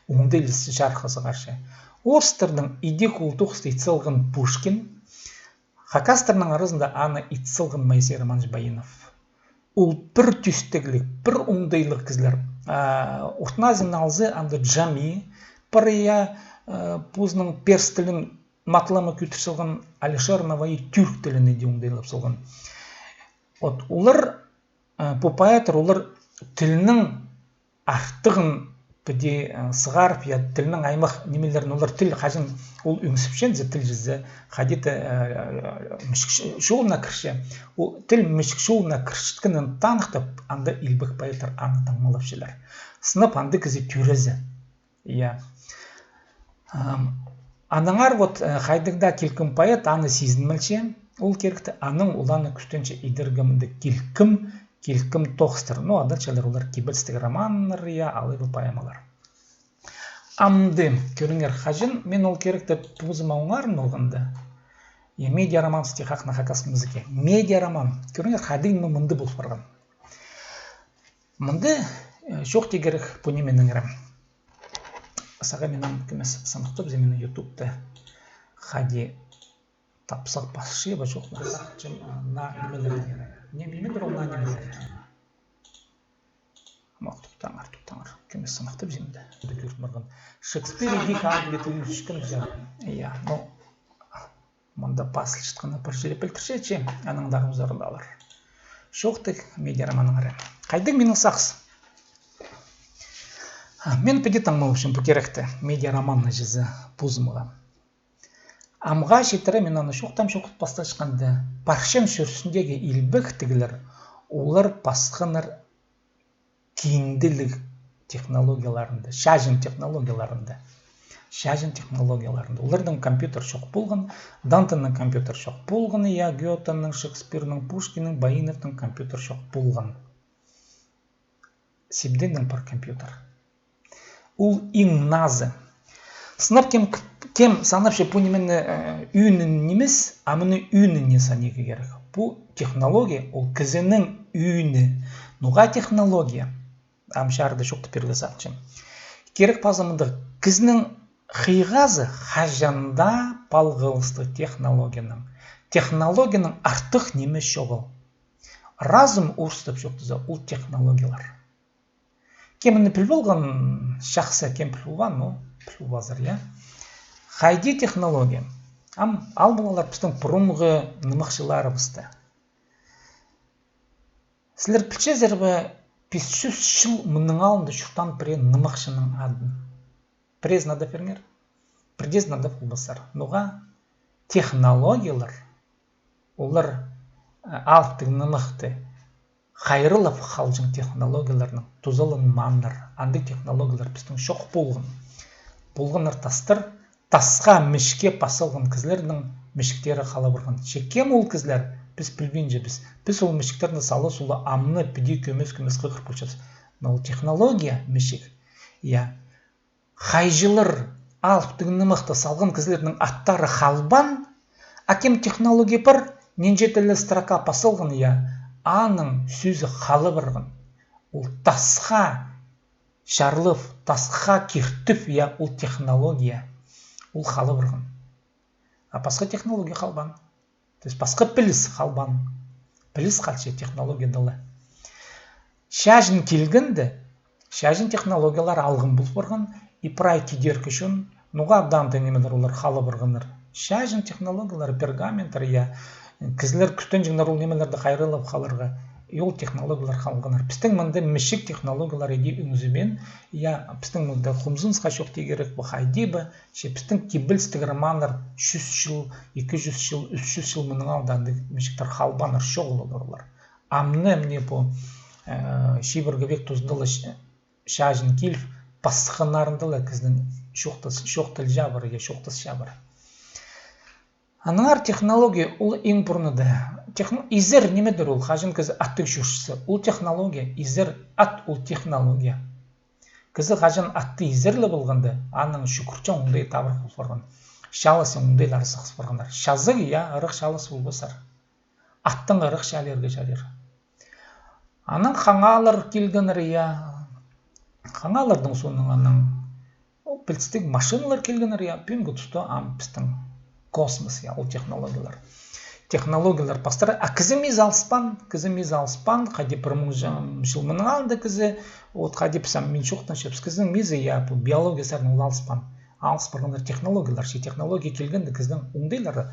Оңдайлығ чарыхха сығарча. Орыстарның идӧк ол тоғысты ит салған Пушкин, хакастарның аразында аны ит салған Моисей Романович Баинов. Ол пір тӧстегліг, пір оңдайлығ кізілер. А, Орта Азияны алза, анда Джами пар, я, а, позының перс тілін матлама кӧдір салған, Алишер Навои тӱрк тілін дее оңдайлап салған. Вот, олар, а, пу поэттер, олар тілнің артығын піди, э, сығарып, я, тілнің аймах нимелерін, олар тіл хаҷан ол ӧңсіпчензе, тіл чізе, хайди-да, э, мічік чолына кірче. Ол тіл мічік чолына кірчеткенін таныхтап, анда илбек поэттер аны таңмалапчалар. Сынап, андағ кізі тӧрезе. Я. Ам, аннаңар вот, э, хайдағ даа килкім поэт аны сизінмелче, ол киректі, анаң ол аны кӱстенче идерге мындағ килкім, килкім тоғыстар. Ну, адалчалар олар кибелістіг романнар, я, алай ба поэмалар. Амды, кӧріңер, хаҷан мин ол киректі позыма оңарым полғанда, я, медиароман в стихах на хакасском языке. Медиароман, кӧріңер, хайдағ ниме мында пол парған. Мында, э, чоохти кирек пу нимедеңер. Сағам мин ам кӧмес сыныхтабызам, мин ютубта хайди тапсах пасча ба, чох па. Сағынчам, а, наа нимелер. Не, нимелер ол, наа нимелер. Мах, тохтаңар, тохтаңар. Кӧмес сыныхтабызам да. Кӧріп парған. Шекспир идӧк англия тілін ӧсчеткен, я. Я, ну, мында пазылчатханы пір чіли пілдірче чи, анаң даа ағым зорында алар. Чоохтығ медиароманнаңар. Хайдағ минің сағыс? А, мин піди таңмалапчам пу киректі, медиароманны чізе позымға. Амға читіре мин аны чоохтаам, чоохтап пастапчатханда, парчан чир ӱстӱндегі илбектіглер, олар пасханнар кинделіг технологияларында, чачын технологияларында. Чачын технологияларында. Оларның компьютер чох полған, Дантенің компьютер чох полған, я, Гётенің, Шекспирнің, Пушкиннің, Баиновтың компьютер чох полған. Сибдеңнің пар компьютер. Ол иң наазы. Сынап кем, кем санапча пу нимені, э, ӧӧнін нимес, а мыны ӧӧніне санирға кирек. Пу технология, ол кізінің ӧӧні. Ноға технология? Ам чарыда чоохтап пирерге сағынчам. Кирек паза мындағ, кізінің хыйғазы хаҷан даа палғалыстығ технологиянаң. Технологиянаң артых ниме чоғыл. Разум орыстап чоохтаза, ол технологиялар. Кем аны піл полған, чахсы, кем піл полбаан, ну, піл полбаазар, я. Хайди технология? Ам ал полыңар пістің пурунғы нымахчыларыбысты. Сірер пілчезер бе, пис чӱс чыл мының алнында чуртаан пірее нымахчының адын? Пірезін адап пиріңер. Пірдеезін адап полбассар. Ноға? Технологиялар, олар, э, алыптығ нымахты хайраллап халҷаң технологияларнаң тузаланмааннар. Андағ технологиялар пістің чох полған. Полғаннар тастар, тасха, мічікке пас салған кізілернің мічіктері хала парған. Че кем ол кізілер, піс пілбинчебіс. Піс ол мічіктерні сала-сула амды піди кӧмес-кӧмес хығыр полчабыс. Но ол технология, мічік, я, хайҷылар алыптығ нымахты салған кізілернің аттары халбаан, а кем технология пар, нинҷе тілі строка пас салған, я, аның сӧзі хала парған. Ол тасха чарлап, тасха киртіп, я, ол технология, ол хала парған. А пасха технология халбаан. То есть пасха піліс халбаан. Піліс халча технологияда ла. Чачын килгенде, чачын технологиялар алғым пол парған, и прай кидеркі чон, ноға Данте нимелер олар хала парғаннар. Чачын технологиялар, пергаменттер, я, кізілер кӱстенҷеңнер ол нимелерді хайраллап халарға. И ол технологиялар халғаннар. Пістің мында мічік технологиялар иди ӧңзібеен, я, пістің мында хомзынысха чох тирге кирек пе, хайди ба, че пістің кибелістіг романнар чӱс чыл, ікі чӱс чыл, ӱс чӱс чыл мының алнында андағ мічіктер халбааннар, чоғыл олар. Амды мына пу, э, чибіргі век тузында ла ч-, чачын киліп, пасханнарында ла кізінің чоохтас-, чоохталча пар, я, чоохтасча пар. Аннаңар технология ол иң пурнада. Техно-, изер нимедір ол, хаҷан кізі аттығ чӧрче. Ол технология, изер ат ол технология. Кізі хаҷан атты изер ле полғанда, аның чӱгӱрчең оңдайы табырах пол парған. Чалысчаң оңдайлары сығыс парғаннар. Чазағ, я, ырах чалыс полбассар. Аттаң ырах чалирға чарир. Анаң хаңаалар килгеннер, я. Хаңааларның соонаң анаң, о, пілдістіг, машиналар килгеннер, я. Пӱӱнгі туста ам пістің космос, я, ол технологиялар. Технологиялар пастыра, а кізі миизі алыспаан, кізі миизі алыспаан, хайди пір муң чыл мының алнында кізі, вот хайди піс ам мин чоохтанчабыс, кізінің миизі, я, пу биология саринаң ол алыспаан. Алыс парғаннар технологиялар, че технология килгенде кізінің оңдайлары,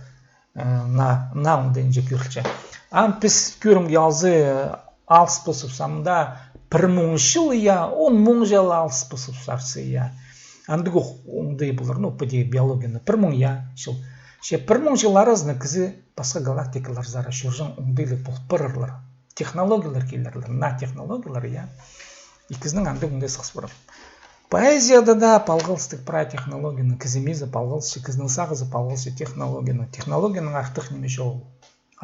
э, на, на оңдайынҷа кӧрілче. Ам піс кӧрімге алза, э, алыс пазыбыс, ам даа пір муң чыл, я, он муң чыл алыс пазыбыс, я. Андағ ох оңдай полар, ну, піди биологияны. Пір муң, я, чыл. Че пір муң чыл аразында кізі пасха галактикаларзар чӧрҷең оңдайлығ пол парарлар. Технологиялар килерлер, на технологиялар, я. И кізінің андағ оңдай сығыс парар. Поэзияда даа палғалыстығ прай технологияны, кізі миизі палғалысча, кізінің сағызы палғалысча технологияны. Технологияның артых ниме чоғыл.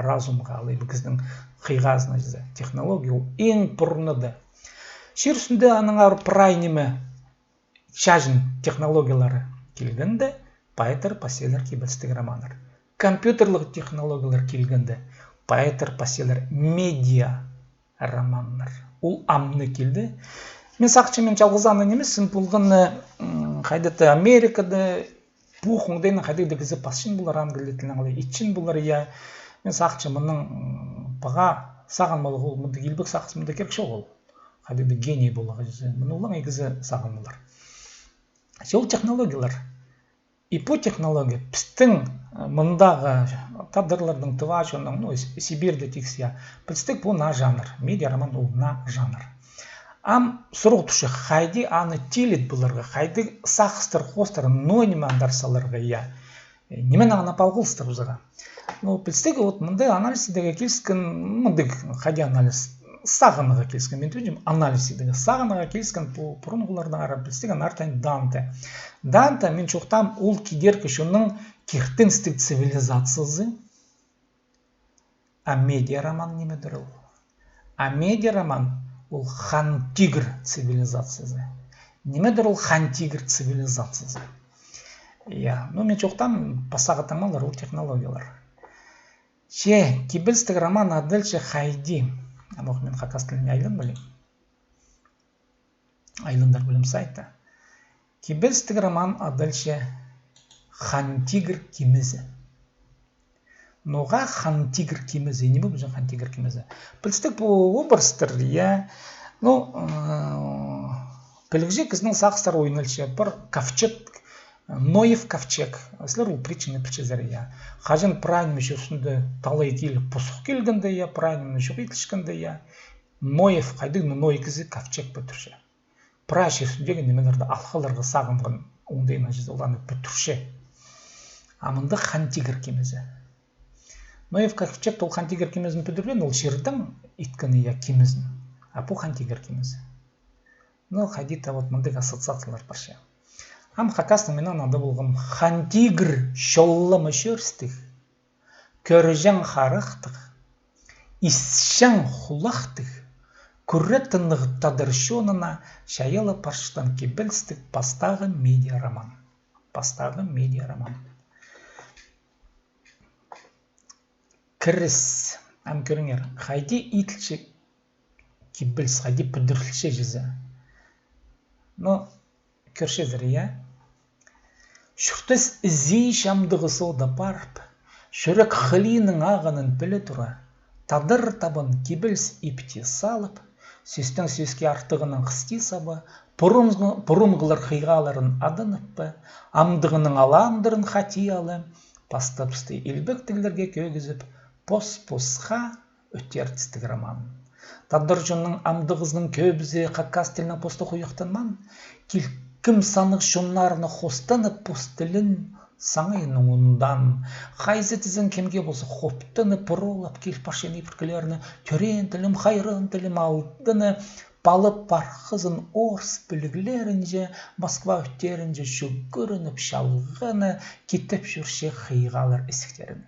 Разумға алай ба кізінің хыйғазына чізе. Технология ол иң пурнада. Чир ӱстӱнде аннаңар прай ниме, чачын технологиялары килгенде, поэттер пасчалар кибелістіг романнар. Компьютерліг технологиялар килгенде, поэттер пасчалар медиа романнар. Ол амды килді. Мин сағынчам, мин чалғызым нимеспін, полған, м, хайда-да Америкада, пу оңдайны хайдағ-да кізі пасчаң полар, англия тілінең алай итчең полар, я. Мин сағынчам, мының, м, паға сағынмалығ ол, мындағ илбек сағыс, мындағ кирек чоғыл. Хайдағ-да гений поларға чізе. Мыны олаңай кізі сағынмалар. Че ол технологиялар. И пу технология пістің, э, мындағы тадарларның, тыва чонның, ну, С-, Сибирьде тиксі, я, пілдістіг, пу наа жанр. Медиа роман ол наа жанр. Ам сурығ турча, хайди аны тіллеп поларға, хайди сағыстар хоостыра, ноо ниме андар саларға, я. Э, нименең аны палғалыстырыбызарға? Ну, пілдістіг, вот мындағ анализ идерге киліскен, мындағ хайди анализ, сағынарға киліскен, мин тіпчем, анализ идерге. Сағынарға киліскен пу пурунғылардаң ара, пілдістіг, анартын Данте. Данте, мин чоохтаам, ол кидеркі чонның киртіністіг цивилизациязы, а медиа роман нимедір ол? А медиа роман ол хан-тигір цивилизациязы. Нимедір ол хан-тигір цивилизациязы? Я, ну, мин чоохтаам, пасха таңмалар ол технологиялар. Че кибелістіг роман адалча хайди? Амох мин хакас тіліне айлан полим. Айландар полим сайта. Кибелістіг роман адалча «Хан-тигір кимезі». Ноға «Хан-тигір кимезі»? Ниме полҷаң «Хан-тигір кимезі»? Пілдістіг, пу образтар, я. Ну, э, пілігҷі кізінің сағыстары ойналча. Пір ковчег, Ноев ковчег. Сірер ол притчаны пілчезер, я. Хаҷан прай ниме чир ӱстӱнде талай киліп, пузых килгенде, я, прай ниме чох иділчеткенде, я. Ноев, хайдағ Ной кізі ковчег пӱдірче. Прай чир ӱстӱндегі нимелерні алғыларға сағынған, оңдайнаң чізе оларны пӱдірче. А мында Хан Тигір кимезі. Ноев ковчег ол Хан Тигір кимезін пӱдірбеен, ол чирдең иткені, я, кимезін. А пу Хан Тигір кимезі. Ну, хайди-да вот мындағ ассоциациялар парча. Ам хакастың мин анда полғам. Хан Тигір чоллама чӧрістіг, кӧрҷең харахтығ, исчең хулахтығ, кӱре тыннығ тадар чонына чайаала парчатхан кибелістіг пастағы медиароман. Пастағы медиароман. Кіріс. Ам кӧріңер, хайди иділче кибеліс, хайди пӱдірілче чізе. Но кӧрчезер, я. Чуртас ізии чамдығы соода парып, чӱрек хылииның ағынын піле тура, тадар табан кибеліс ипти салып, сӧстең сӧске артығынаң хысти саба, пурунғы-, пурунғылар хыйғаларын аданып па, амдығының алаандарын хати ала, пастабысты илбектіглерге кӧгізіп, пос-посха ӧтертістіг роман. Тадар чонның амдығызының кӧбізі хакас тілінең поста хуйахтанмаан, килкім саннығ чоннарына хостанып, пос тілін саңайын оңундаан. Хайзы тізең кемге полза хоптанып, пыролап кил парчаң ибіркілерні, тӧреен тілім, хайран тілім, алдыны, палып пархазын орыс піліглерінҷе, Москва ӧттерінҷе чӱгӱрініп, чалғыны китіп чӧрче хыйғалар ісіктерін.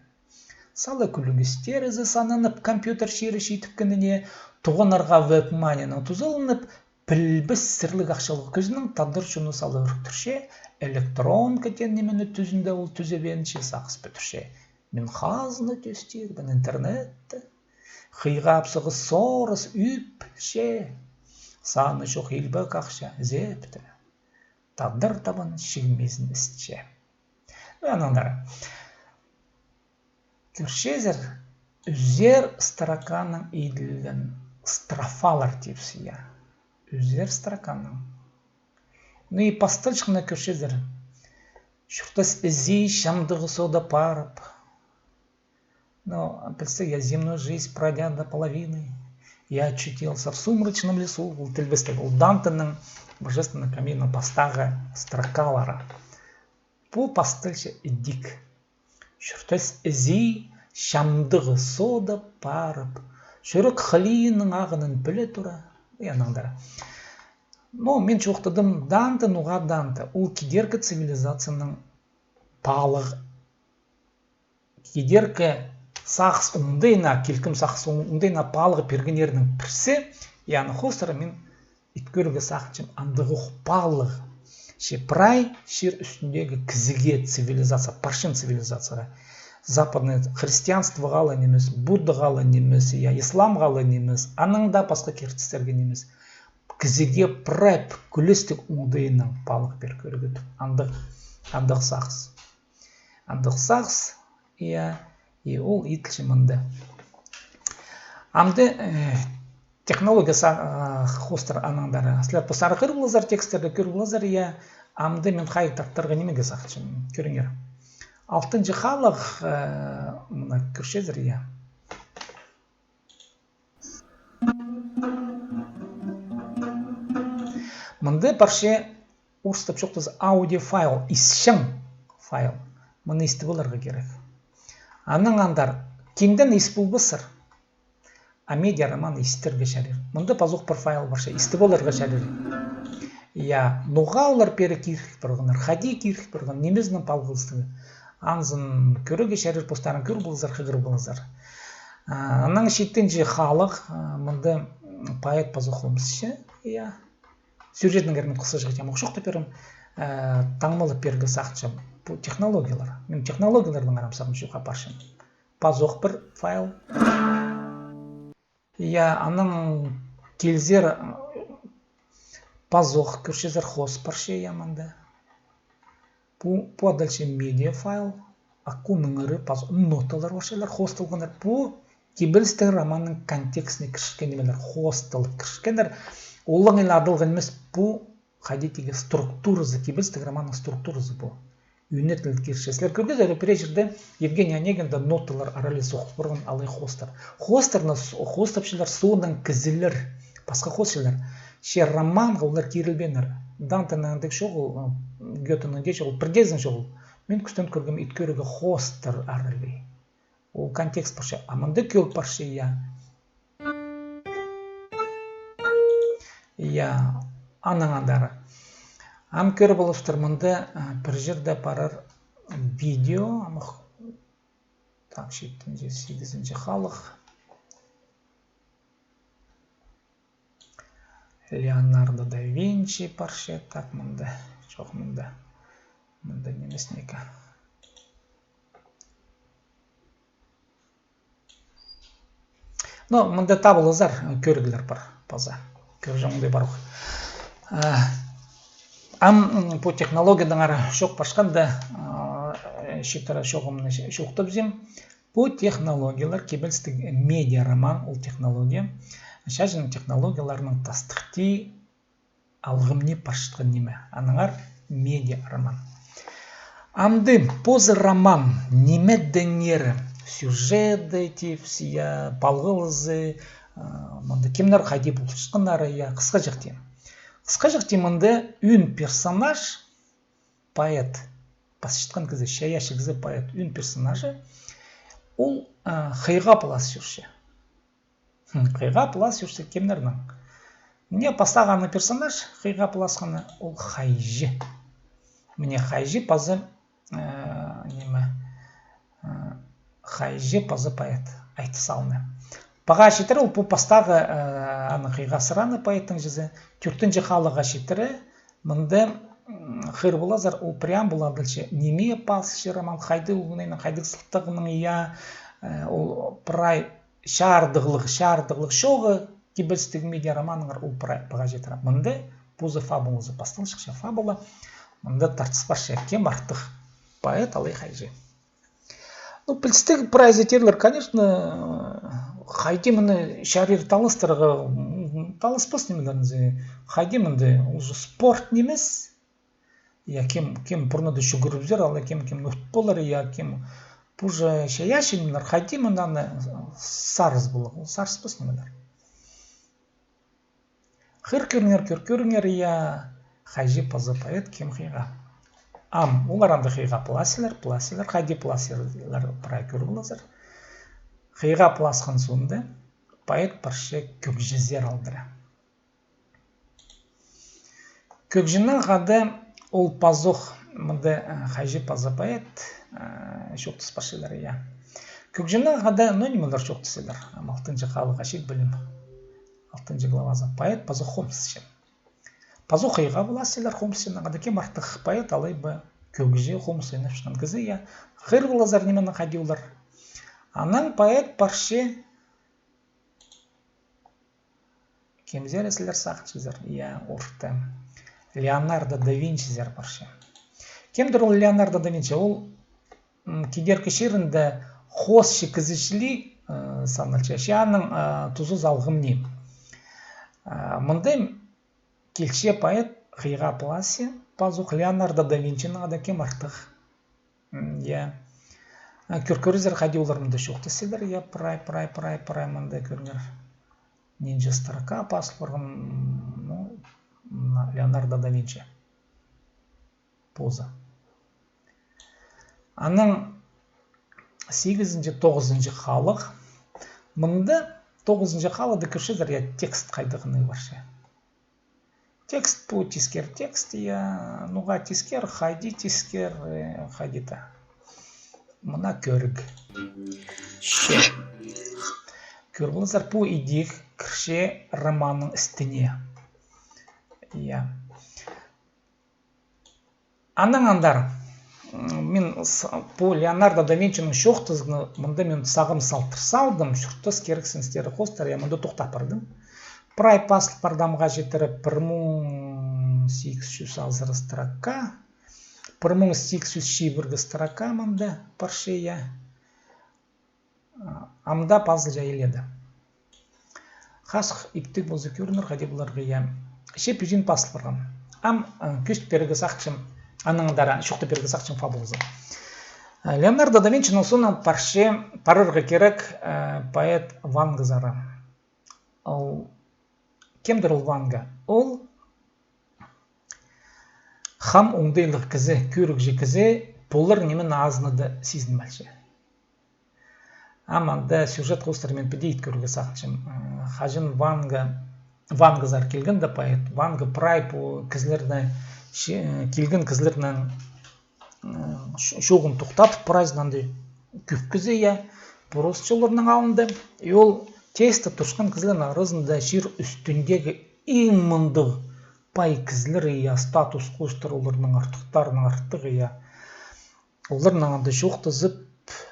Сала кӱлӱгӱстерізі сананып, компьютер чирі читіпкеніне, туғаннарға веб-манинаң тузаланып, пілбес сірліг ахчалығ кӱзінең тадар чонны сала ӱріктірче, электронка теен нимені тӱзінде ол тӱзебеенче сағыс пӱдірче. Мин хазна тӧстирбін интернетті. Хыйға апсағыс сорас ӱпче. Саны чох илбек ахча зепті. Тадар табан чигмезін ісче. Анаңар. Кӧрчезер, ӱзер строканаң иділген строфалар тіпче, я. Ӱзер строканаң. Ну и пасталчатханда кӧрчезер. Чуртас ізии чамдығы соода парып. Но, представь, я земную жизнь, пройдя до половины, я очутился в сумрачном лесу. Ол тілбестіг, ол Дантенің Божественная комедияның пастағы строкалары. Пу пасталча ідӧк. Чуртас ізии чамдығы соода парып, чӱрек хылииның ағынын піле тура. И анаңар. Но мин чоохтадым, Данте, ноға Данте, ол кидеркі цивилизацияның паалығ, кидеркі сағыс оңдайына, килкім сағыс оң-, оңдайына паалығ пиргеннернің пірсі, и аның хоостыра мин ит кӧрерге сағынчам андағ ох паалығ. Че прай чир ӱстӱндегі кізіге цивилизация, парчан цивилизацияға. Западный христианствоға ла нимес, Буддаға ла нимес, я, исламға ла нимес, анаң даа пасха киртістерге нимес. Кізіге прай пӱкӱлестіг оңдайынаң паалығ пир кӧрерге тіп. Андағ, андағ сағыс. Андағ сағыс, я, и ол иділче мында. Амды, э, технология са-, э, хоостыра анаңар. Сірер постарың кір ползар, текстерді кір ползар, я. Амды мин хайдағ тартарға нимеге сағынчам. Кӧріңер. Алтынҷы халығ, э, мына кӧрчезер, я. Мында парча орыстап чоохтаза аудиофайл, исчең файл. Мыны истіп аларға кирек. Анаң андар кинден ис полбассар. А медиароман истерге чарир. Мында пазох пір файл парча, истіп аларға чарир. Я, ноға олар пеер кирек парғаннар, хайди кирек парған, нимезінең палғалыстығ. Анзын кӧрерге чарир, постарың кӧр ползар, хығыр ползар. А, анаң читінҷі халығ, а, мында, м, поэт пазох омысча, я. Сюжетнеңер мин хысхаҷах тема ох чоохтап пирем. Э, таңмалап пирерге сағынчам. Пу технологиялар. Мин технологияларнаң арам сағынчам, чоохтап парчам. Пазох пір файл. Я, анаң килзер, пазох кӧрчезер хоос парча, я, мында. Пу, пу адалча медиафайл, акуныңары пазох ноталар парчалар, хоосталғаннар. Пу кибелістіг романның контекстіне кірчеткен нимелер, хоосталып кірчеткеннер. Олаңай ла адалған нимес, пу хайди тигі структуразы, кибелістіг романның структуразы пу. ӱнетін кирче. Сірер кӧргезер, пірее чирде Евгений Онегинде ноталар аралай соғыс парған, алай хоостар. Хоостарны с-, хоостапчалар соонаң кізілер, пасха хоосчылар. Че романға олар кирілбееннер. Дантенің дее чоғыл, ы, Гётенің дее чоғыл, пірдеезінің чоғыл. Мин кӱстең кӧргем, ит кӧрігі хоостар аралай. Ол контекст парча. А мында кӧп парча, я. Я, анаң андар. Ам кӧр полыстыр, мында, а, пір чирде парар видео, амох. Так, читінҷі, сигізінҷі халых. Леонардо да Винчи парча. Так, мында. Чох, мында. Мында нимес неке. Но мында табылызар, кӧріглер пар, паза. Кӧрҷең дее пар ох. А, ам, м, пу технологиядаң ара чох парчатханда, а, читіре чоғымны чоохтапчам. Пу технологиялар, кибелістіг медиароман, ол технология. Чачын технологияларның тастыхти алғымни парчатхан ниме. Аннаңар медиароман. Амды позы роман нимедеңер, сюжеті тіпче, я, палғалызы, а, мында кемнер хайди полысчатханнары, я, хысхаҷахти. Хысхаҷахти мында ӱн персонаж, поэт, пасчатхан кізі, чайаачы кізі поэт, ӱн персонажы, ол, а, хыйға пылас чӧрче. Хм, хыйға пылас чӧрче кемнернең? Мына пастағы аны персонаж, хыйға пыласханы, ол хайҷы. Мына хайҷы пазы, э, ниме, э, хайҷы пазы поэт, айта салны. Паға читіре ол пу пастағы, э, аны хыйға сыраны поэттің чізе, тӧртінҷі халыға читіре, мында, м, хығыр поларзар, ол преамбула адалча, ниме пасча роман, хайдағ ӱгіннең, хайдағ сылтағынаң, я, э, ол прай чардығлығ, чардығлығ чоғы кибелістіг медиароманнаңар ол прай паға читіре. Мында позы фабулазы пасталчатча, фабула. Мында тартыс парча, кем артых, поэт алай хайҷы. Ну, пілістіг прайзы тирлер, конечно, хайди мыны чарир таластырарға, м, таласпас нимелерінзі, хайди мында уже спорт нимес, я, кем, кем пурнада чӱгӱрібізер, алай кем, кем ут полар, я, кем пу же чайаачы нимелер, хайди мында аны сарыс полар, ол сарыспас нимелер. Хығыр кӧріңер, кӧр кӧріңер, я, хайҷы пазы поэт, кем хыйға. Ам, олар анда хыйға пыласчалар, пыласчалар, хайди пыласчалар, прай кӧр поларзар. Хыйға пыласхан соонда поэт парча кӧгҷізер алдыра. Кӧгҷіні хада ол пазох, мында, э, хайҷы пазы поэт, э, чоохтас парчалар, я. Кӧгҷіні хада, ну, нимелер чоохтасчалар, ам алтынҷы халыға чит пілем. Алтынҷы главазы. Поэт пазох хомысчы. Пазох хыйға пыласчалар хомысчыны хада, кем артых, поэт алай ба кӧгҷі, хомыс ойнапчатхан кізі, я. Хығыр поларзар нименең хайди олар. Анаң поэт парча Кемзер сірер сағынчазар, я, орта. Леонардо да Винчизер парча. Кемдір ол Леонардо да Винчи? Ол, м, кидеркі чирінде хоосчы кізі чіли, э, саналча. Че аның, э, тузазы алғым ни. Э, мында килче поэт хыйға пыласча, пазох Леонардо да Винчинаң ада кем артых. М, я. А, кӧр-, кӧрерзер, хайди олар мында чоохтасчалар, я, прай, прай, прай, прай, мында кӧріңер. Нинҷе строка пазыл парған, ну, на-, Леонардо да Винчи. Позы. Анаң сигізінҷі, тоғызынҷы халығ. Мында тоғызынҷы халығда кӧрчезер, я, текст хайдағ ниме парча. Текст пу, тискер текст, я, ноға тискер, хайди тискер, э, хайди та. Мына кӧріг. Че. Кӧр поларзар, пу идӧк кірче романның істіне. Я. Анаң андар, м, мин с-, пу Леонардо да Винчиның чоохтазыны мында мин сағам салтыр салдым, чуртас кирексіністері хоостыра, я, мында тохтап пардым. Прай пазыл пардым, амға читіре пір муң сигіс чӱс азыра строка, пір муң сигіс чӱс чибіргі строка мында парча, я. А, амды пазылча иледе. Хазых иптіг полза кӧрінер, хайди поларға, я. Че пӱзін пазыл парған. Ам, а, кӧзіт пирерге сағынчам, Анаң даа чоохтап пирерге сағынчам фабулазын. Леонардо да Винчиның соонаң парча, парарға кирек поэт Вангаазар. Ол кемдір ол Ванга? Ол хам оңдайлығ кізі, кӧрігҷі кізі, полар нимені азынада сизінмелче. Ам анда сюжет хоостыра мин піди ит кӧрерге сағынчам. Хаҷан Ванга, Вангаазар килгенде поэт, Ванга прай пу кізілерні, килген кізілернің чоғын тохтатып, прайзын анда кӧп кізі, я, просто оларның алнында. И ол тесте турчатхан кізілернің аразында чир ӱстӱндегі иң мындағ пай кізілер, я, статус хоостыра оларның артыхтарының артығы, я. Оларның анда чоохтазып,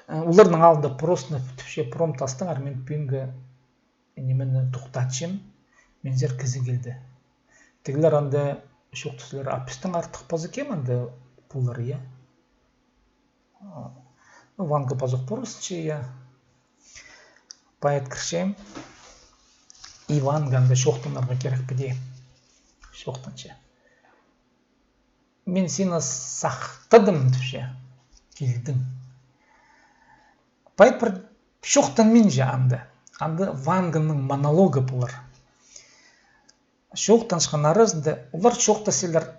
оларның алнында просто тіпче: пром тастаңар, мин пӱӱнгі нимені тохтатчам, минзер кізі килді. Тігілер анда чоохтазарлар: а пістің артых паза кем анда полар, я? Ну, Ванга пазох парыбысча, я. Поэт кірче. И Ванга анда чоохтанарға кирек піди. Чоохтанча. Мин сині сахтадым, тіпче. Килдің. Поэт пір чоохтанминча анда. Анда Ванганың монологы полар. Чоохтанчатхан аразында олар чоохтасчалар,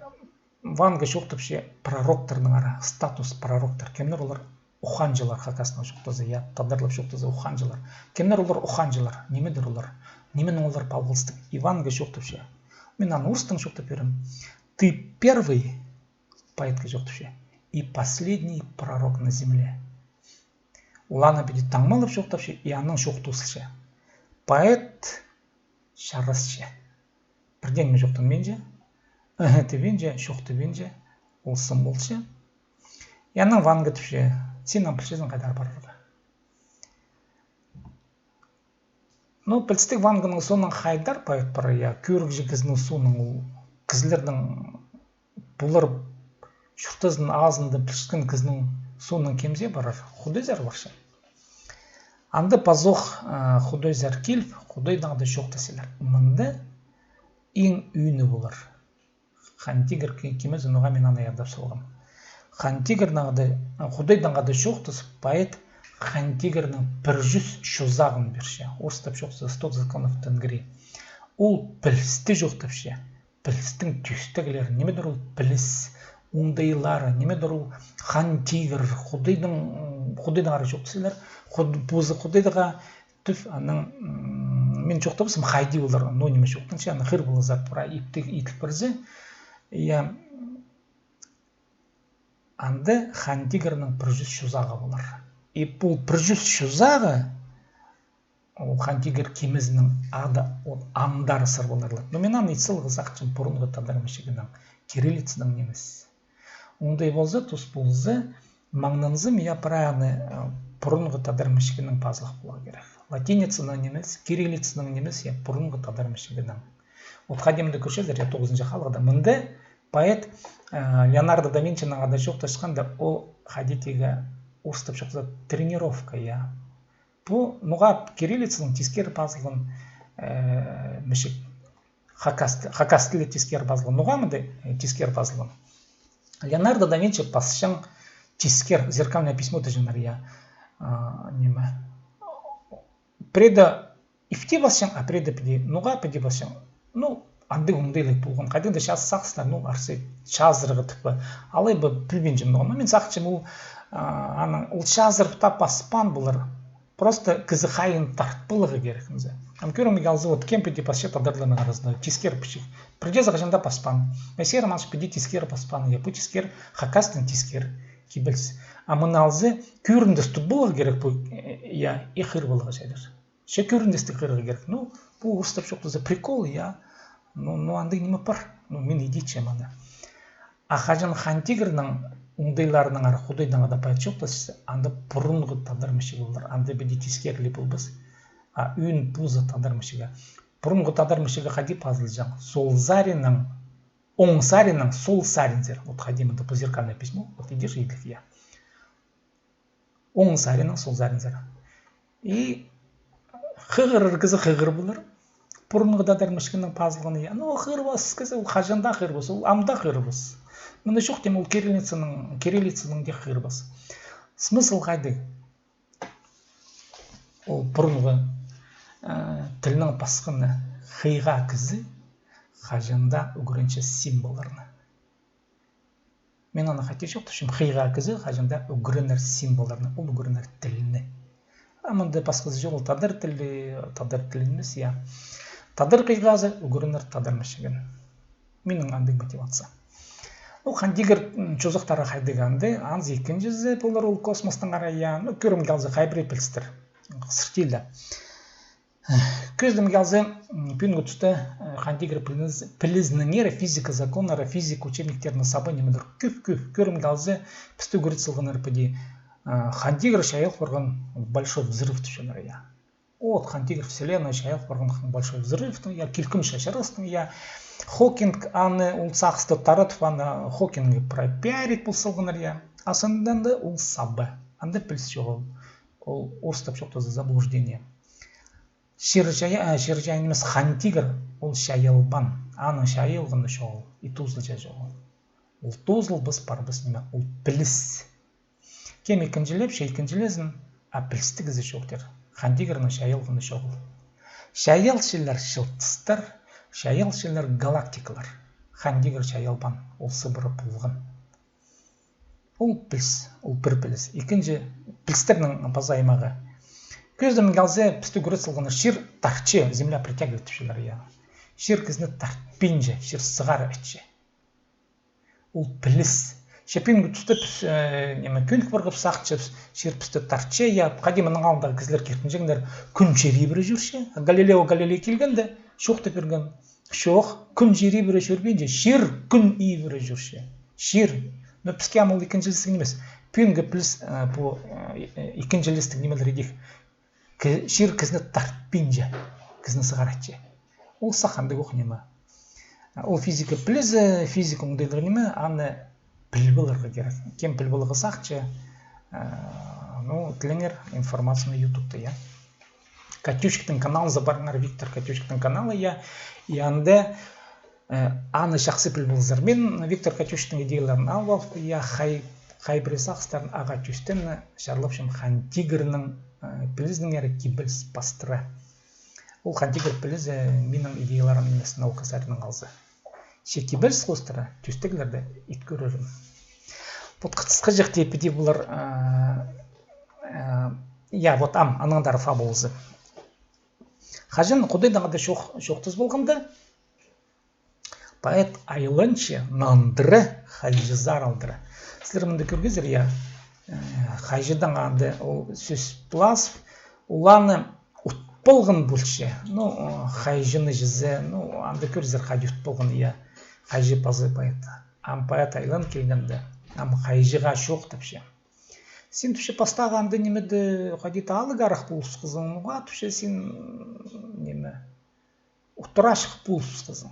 Ванга чоохтапча пророктарнаңар, статус пророктар. Кемнер олар? Ухаанҷылар, хакастаң чоохтаза, я, тадарлап чоохтаза, ухаанҷылар. Кемнер олар ухаанҷылар? Нимедір олар? Нименең олар палғалыстығ? И Ванга чоохтапча. Мин аны орыстаң чоохтап пирем. Ты первый, поэтке чоохтапча, и последний пророк на земле. Ол аны піди таңмалап чоохтапча, и анаң чоохтазылча. Поэт чарасча. Пірдеңе чоохтанминча, ы-һы тибинче, чох тибинче, ол сым полча. И анаң Ванга тіпче: син ам пілчезің хайдар парарға. Ну, пілістіг, Ванганың соонаң хайдар поэт парар, я, кӧрігҷі кізінің соонаң, ол кізілернің, пулар чуртазының азында пілчеткен кізінің соонаң кемзер парар? Худайзар парча. Анда пазох, а, Худайзар киліп, Худайнаң даа чоохтасчалар. Мында иң ӧӧні полар. Хан Тигір ки-, кимезі, ноға мин аны ядап салғам. Хан Тигірнең дее, Худайнаң даа чоохтас, поэт Хан Тигірнің пір чӱс чозағын пирче. Орыстап чоохтаза, сто законов Тенгри. Ол пілісті чоохтапча. Пілістің тӧстеглері, нимедір ол піліс, оңдайлары, нимедір ол Хан Тигір, Худайның, Худайнаңар чоохтасчалар. Худ-, позы Худайға тӱс, анаң, м, мин чоохтабызам, хайди олар, ну, ниме чоохтанча, анаң хығыр поларзар, прай иптіг иділ парза. Я, анда Хан Тигірнің пір чӱс чозағы полар. И пу пір чӱс чозағы, ол Хан Тигір кимезінің ады, ол андар сар поларлар. Но мин аны ит саларға сағынчам пурунғы тадар мічігінең, кириллицанаң нимес. Оңдай полза, тус полза, маңнанзам, я, прай аны, э, пурунғы тадар мічігінең пазылых поларға кирек. Латиницанаң нимес, кириллицанаң нимес, я, пурунғы тадар мічігінең. От хайди мында кӧрчезер, я, тоғызынҷы халығда. Мында поэт, э, Леонардо да Винчинаң даа чоохтасчатханда, ол хайди тигі, орыстап чоохтаза, тренировка, я. Пу, ноға кириллицанаң тискер пазылған, э, мічік. Хакас, хакас тілі тискер пазылған. Ноға мында, э, тискер пазылған? Леонардо да Винчи пасчаң тискер, зеркальное письмо тіҷеңнер, я, а, ниме. Пірееде ипти пасчаң, а пірееде піди. Ноға піди пасчаң? Ну, андағ оңдайлығ полған. Хайдағ-да чазы сағыстар, ну, арса, чазырға тіп пе. Алай ба, пілбинчем ноға. Ну, мин сағынчам, ол, а, анаң, ол чазырып таа паспаан полар. Просто кізі хайиин тартпалығы кирек нооза. Ам кӧрімге алза, вот кем піди пасча тадарларның аразында тискер пічік. Пірдеезі хаҷан даа паспаан. Моисей Романович піди тискер паспаан, я, пу тискер, хакастың тискер, кибеліс. А мыны алза, кӧріндіс тудып поларға кирек пу, э, я, и хығыр поларға чарир. Че кӧріндістіг хығырарға кирек. Ну, пу орыстап чоохтаза прикол, я. Ну, ну, андағ ниме пар. Ну, мин ит итчем аны. А хаҷан Хан Тигірнің оңдайларынаңар Худайнаң даа поэт чоохтасча, анда пурунғы тадар мічігі полар, анда піди тискер ле полбас, а ӧӧн позы тадар мічігі. Пурунғы тадар мічігі хайди пазылҷаң? Сол саринаң, оң саринаң сол саринзар. Вот хайди мында пу зеркальное письмо, вот идер идлік, я. Оң саринаң сол саринзар. И хығырар кізі хығыр полар. Пурунғы тадар мічігінең пазылғаны, я. Ну, ол хығырбас кізі, ол хаҷан даа хығырбас, ол ам даа хығырбас. Мында чох тим ол кириллицаның, кириллицаның дее хығырбас. Смысл хайдағ? Ол пурунғы, э, тілнің пасханы хыйға кізі хаҷан даа ӱгренче символларны. Мин аны хати чоохтапчам, хыйға кізі хаҷан даа ӱгренер символларны, ол ӱгренер тілні. А мында пасхазы чоғыл, тадар тілі, тадар тілі нимес, я. Тадар хыйғазы ӱгренер тадар мічігін. Минің андағ мотивация. Ну, Хан Тигір, м, чозахтары хайдағ анда, анзы ікінҷізі полар ол космостың арай, я. Ну, кӧрімге алза, хай пірее пілістер. Сыртилда. Кӧзідімге алза, м, пӱӱнгі туста, э, Хан Тигір піліс-, пілізінеңер физика законнары, физика учебниктерінең саба нимелер кӧп-кӧп. Кӧрімге алза, пісті ӱгрет салғаннар піди, э, Хан Тигір чайал парған большой взрыв тіпчелер, я. От, Хан Тигір вселенная чайал парған большой взрывтың, я, килкім чачырыстың, я. Хокинг аны ол сағысты таратып, аны Хокингке пропиарить пол салғаннар, я. А сынында ол саба. Анда піліс чоғыл. Ол орыстап чоохтаза заблуждение. Чир чайаан, а, чир чайаан нимес, Хан Тигір, ол чайалбаан, аның чайалғаны чоғыл, и тоозылҷаң чоғыл. Ол тоозылбас, парбас ниме, ол піліс. Кем ікінҷілепче, ікінҷілезін, а пілістіг кізі чоохтир. Хан Тигірнің чайалғаны чоғыл. Чайалчалар чылтыстар, чайалчалар галактикалар. Хан Тигір чайалбаан, ол сыбыра полған. Ол піліс, ол пір піліс. Ікінҷі пілістернің паза аймағы. Кӧзідімге алза, пісті ӱгрет салғаннар, чир тартча, земля притягивает тіпчелер, я. Чир кізіні тартпинча, чир сығара итче. Ол піліс. Че пӱӱнгі туста піс, э, ниме, кӧнік парғабыс сағынчабыс, чир пісті тартча, я, хайди мының алнындағы кізілер киртінҷеңнер, кӱн чир ибіре чӧрче. Галилео Галилей килгенде, чоохтап пирген. Чох, кӱн чир ибіре чӧрбинче, чир кӱн ибіре чӧрче. Чир. Но піске ам ол ікінҷілестіг нимес. Пӱӱнгі піліс, э, пу, э, ікінҷілестіг нимелер идӧк. Кі-, чир кізіні тартпинча, кізіні сығаратча. Ол сах андағ ох ниме. Ол физика пілізі, физика оңдайлығ ниме, аны піліп аларға кирек. Кем піліп аларға сағынча, э, ну, тілеңер информацияны ютубта, я. Катющиктің каналызы парыңар, Виктор Катющиктің каналы, я. И анда, э, аны чахсы піліп алзар. Мин Виктор Катющиктің идеяларын алып алып, я, хай, хай пірее сағыстарын ағаа тӧстеен чарлапчам Хан Тигірнің, э, пілізінеңер кибеліс пастыра. Ол Хан Тигір пілізі минің идеяларым нимес, наука саринаң алза. Че кибеліс хоостыра тӧстеглерді ит кӧрерім. Вот хысхаҷахти піди полар, а, а, я, вот ам, анаңар фабулазы. Хаҷан Худайнаң анда чоох-, чоохтас полғанда, поэт айланча, нандыра, хайҷызар алдыра. Сірер мында кӧргезер, я, э, хайҷыдаң анда ол сӧс пылазып, ол аны ут полған полча. Ну, э, хайҷыны чізе, ну, анда кӧрзер, хайди ут полған, я, хайҷы паза поэт. Ам поэт айлан килгенде, ам хайҷыға чоохтапча. Син, тіпче, пастағы анда нимеде хайди-да алығ-арах полысхазың, ноға, тіпче, син, ниме, утырачых полысхазың.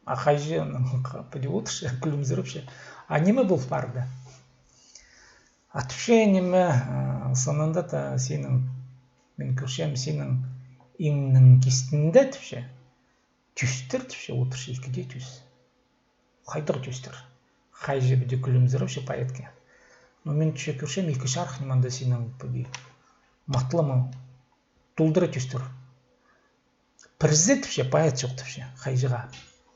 А хайҷы, ну, піди одырча, кӱлімзірепче. А ниме пол парды? А тіпче, ниме, а, сынында даа синің, мин кӧрчем, синің иңнің кистінде, тіпче, тӧстер, тіпче, одырча, ікі дее тӧс. Хайдағ тӧстер? Хайҷы піди кӱлімзірепче поэтке. Но мин, тіпче, кӧрчем, ікі чарых ниме анда синің піди матылымы толдыра тӧстер. Пірсі, тіпче, поэт чоохтапча хайҷыға.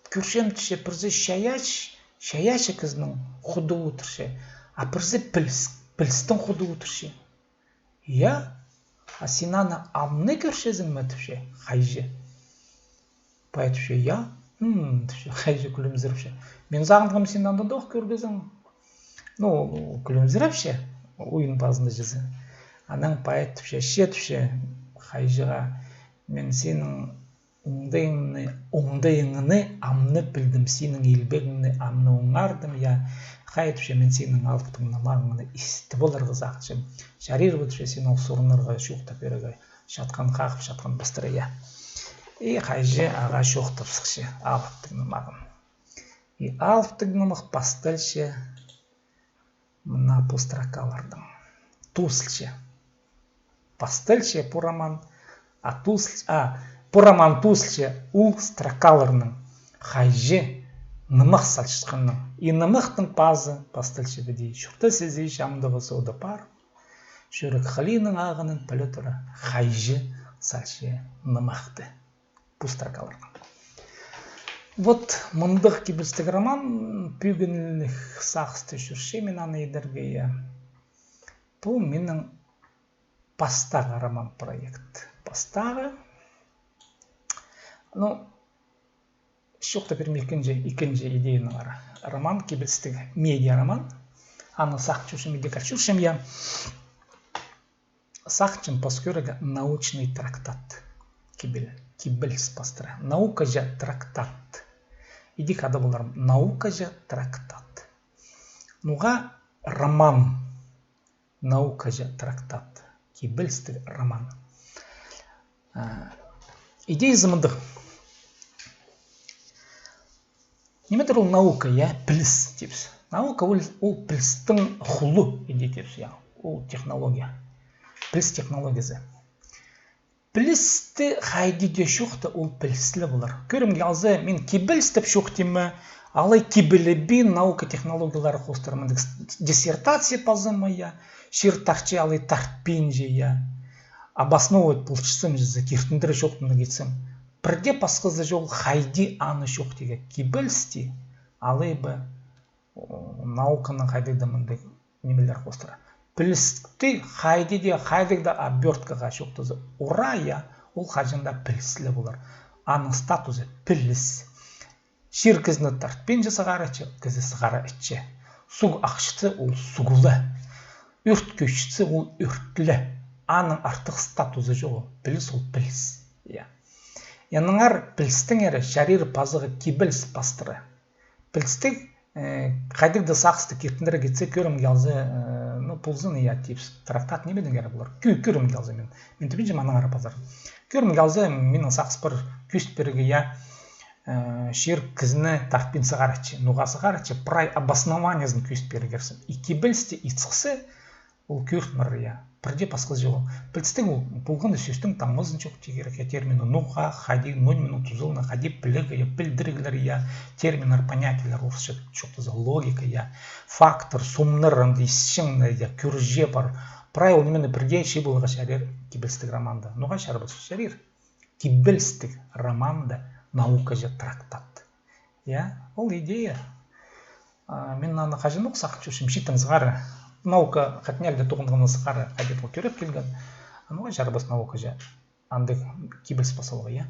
Кӧрчем, тіпче, пірсі чайаачы, чайаачы кізінің худы одырча, а пірсі піліс, пілістің худы одырча. Я, а син аны амны кӧрчезің ме, тіпче, хайҷы. Поэт тіпче, я. М, тіпче, хайҷы кӱлімзірепче. Мин сағынғам, син аны даа ох кӧргезің. Ну, кӱлімзірепче, ойын пазында чізе. Анаң поэт тіпче, че, тіпче, хайҷыға, мин синің оңдайыңны, оңдайыңны амны пілдім, синің илбегіңні амны оңардым, я. Хай, тіпче, мин синің алыптығ нымағыңны истіп аларға сағынчам. Чарир ба, тіпче, син ол сурыннарға чоохтап пирерге, чатхан хағып, чатхан пастыра, я. И хайҷы ағаа чоохтап сыхча алыптығ нымағын. И алыптығ нымах пасталча мына пу строкалардаң. Тоозылча. Пасталча пу роман, а тоозыл-, а, пу роман тоозылча ол строкаларнаң. Хайҷы нымах салчатханнаң. И нымахтың пазы пасталча піди: чуртас ізі чамдығы соода пар, чӱрек хылиинаң ағынын піле тура, хайҷы салча нымахты. Пу строкаларға. Вот мындағ кибелістіг роман, пӱӱн сағыста чӧрче мин аны идерге, я. Пу минің пастағы роман проект. Пастағы. Ну, чоохтап пирим ікінҷі, ікінҷі идеянаңар. Роман кибелістіг, медиа роман. Аны сағынчам, идӧк артчам, я. Сағынчам пас кӧрерге научный трактат. Кибел, кибеліс пастыра. Наукаҷа трактат. Идӧк адап аларым, наукаҷа трактат. Ноға роман наукаҷа трактат, кибелістіг роман. А, идеязы мындағ. Ниме дір ол наука, я, піліс тибіс. Наука ол, ол пілістің хулы, иди тибіс, я, ол технология. Піліс технологиязы. Пілісті хайди даа чоохта, ол піліс ле полар. Кӧрімге алза, мин кибеліс тіп чоохтим ма, алай кибелібин наука технологиялары хоостыра мындағ диссертация пазам ма, я, чир тартча, алай тартпинча, я. Обосновывать полчатсам, чізе киртіндіре чоохтанарға итсем. Пірдее пасхазы чоғыл, хайди аны чоохтирға, кибелісті, алай ба, о, науканың хайдағ-да мындағ нимелер хоостыра. Пілісті хайди даа, хайдағ-да оберткаға чоохтаза, ура, я, ол хаҷан даа піліс ле полар. Аның статузы піліс. Чир кізіні тартпинча сығара итче, кізі сығара итче. Суғ ахчатса, ол суғ ла. Ӧрт кӧйчетсе, ол ӧрт ле. Аның артых статузы чоғыл. Піліс ол піліс. Я. Аннаңар пілістеңер чарир пазарға кибеліс пастыра. Пілістіг, э, хайдағ-да сағысты киртіндіре китсе, кӧрімге алза, э, ну, ползын, я, тибіс, трактат ниме дее полар. Кӧ-, кӧрімге алза мин. Мин тібінчем аннаңар пазар. Кӧрімге алза, минің сағыс пар кӧзіт пирерге, я, э, чир кізіні тартпин сығара итче. Ноға сығара итче, прай обоснованиезін кӧзіт пирерге кирексің. И кибелісті ит сыхса, ол кӧрінер, я. Пірдее пасхазы чоғыл. Пілістіг ол полған даа сӧстің таңмазын чоохтирға кирек, я, терминнің ноға, хайди, ноо нименең тузаланар, хайди пілерге, я, пілдіріглер, я, терминнер, понятиелер, орысча чоохтаза, логика, я, фактор, сомнар, анда исчең, я, кӧрҷе пар. Прай ол нимені пірдее чыып аларға чарир кибелістіг романда. Ноға чарабас, чарир. Кибелістіг романда наукаҷа трактат. Я, ол идея. А, мин аны хаҷанох сағынчам, читім сығара. Наука хатнялда тоғынғаны сығара, хайди ол тӧреп килген. А ноға чарабас наукаҷа андағ кибеліс пас саларға, я.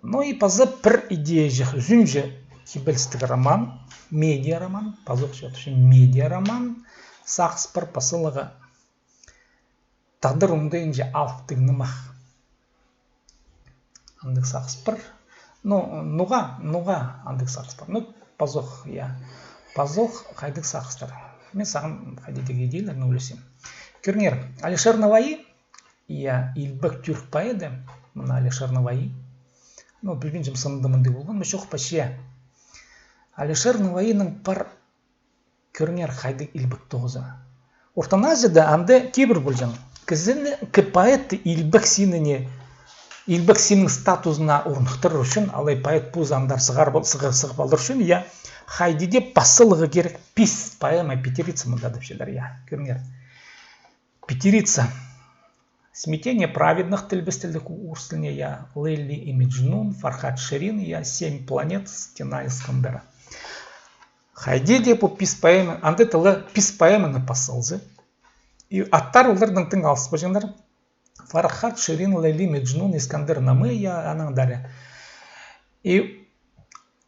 Ну и паза пір идеяҷах, ӱзінҷі кибелістіг роман, медиа роман, пазох чоохтапчам, медиа роман, сағыс пар пас саларға тадар оңдайынҷа алыптығ нымах. Андағ сағыс пар. Ну, ноға, ноға андағ сағыс пар? Ну, пазох, я. Пазох хайдағ сағыстар. Мин сағам хайдағ идеяларны ӱлесем. Кӧріңер, Алишер Навои, я, илбек тӱрк поэді, мына Алишер Навои. Ну, пілбинчем, сынында мындағ полған ма, чох па, че. Алишер Навоиның пар Кӧріңер, хайдағ илбек тоғызы. Ортан Азияда анда кибір полҷаң. Кізіні, кі-, поэтті илбек синіне, илбек синнің статузына орныхтырар ӱчӱн, алай поэт позы андар сығар пол-, сығар, сығып алар ӱчӱн, я, хайди даа пас саларға кирек пис поэма, пятерица мында тіпчелер, я. Кӧріңер. Пятерица. Смятение праведных, тілбестелдек орыс тіліне, я, Лейли и Меджнун, Фархад Ширин, я, Семь планет, Стена Искандера. Хайди даа пу пис поэма, анда тігі пис поэманы пас салза. И аттар оларның тың алыспаҷаңнар. Фархад Ширин, Лейли, Меджнун, Искандер Наме, я, анаң даа. И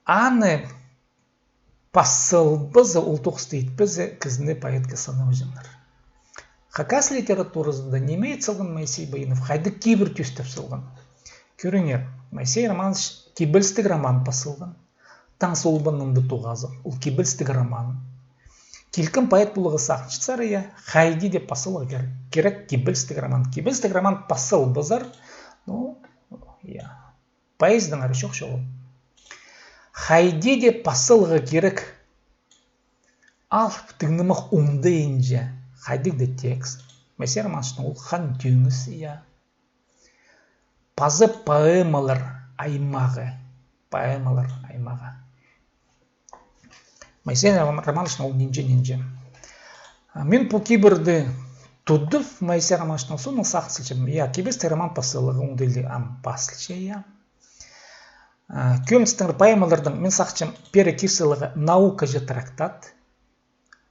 аны пас салбаза, ол тоғысты итпезер, кізіні поэтке санабаҷаңнар. Хакас литературазында ниме ит салған Моисей Баинов, хайдағ кибір тӧстеп салған. Кӧріңер, Моисей Романович кибелістіг роман пас салған. Таң солбанында тоғазығ, ол кибелістіг роман. Килкім поэт поларға сағынчатса, я, хайди даа пас саларға кир-, кирек кибелістіг роман. Кибелістіг роман пас салбазар, ну, я. Поэзиядаң ары чох чоғыл. Хайди даа пас саларға кирек алыптығ нымах оңдайынҷа хайдағ даа текст. Моисей Романовичтің ол «Хан Тӧңіс», я. Паза поэмалар аймағы. Поэмалар аймағы. Моисей Романовичтің ол нинҷе, нинҷе. А, мин пу кибірді тудып, Моисей Романовичтің соонаң сағын сілчем. Я, кибелістіг роман пазылығ оңдайлығ ам пазылча, я. А, кӧместің поэмаларның мин сағынчам пеер кир саларға «Наука» чи трактат.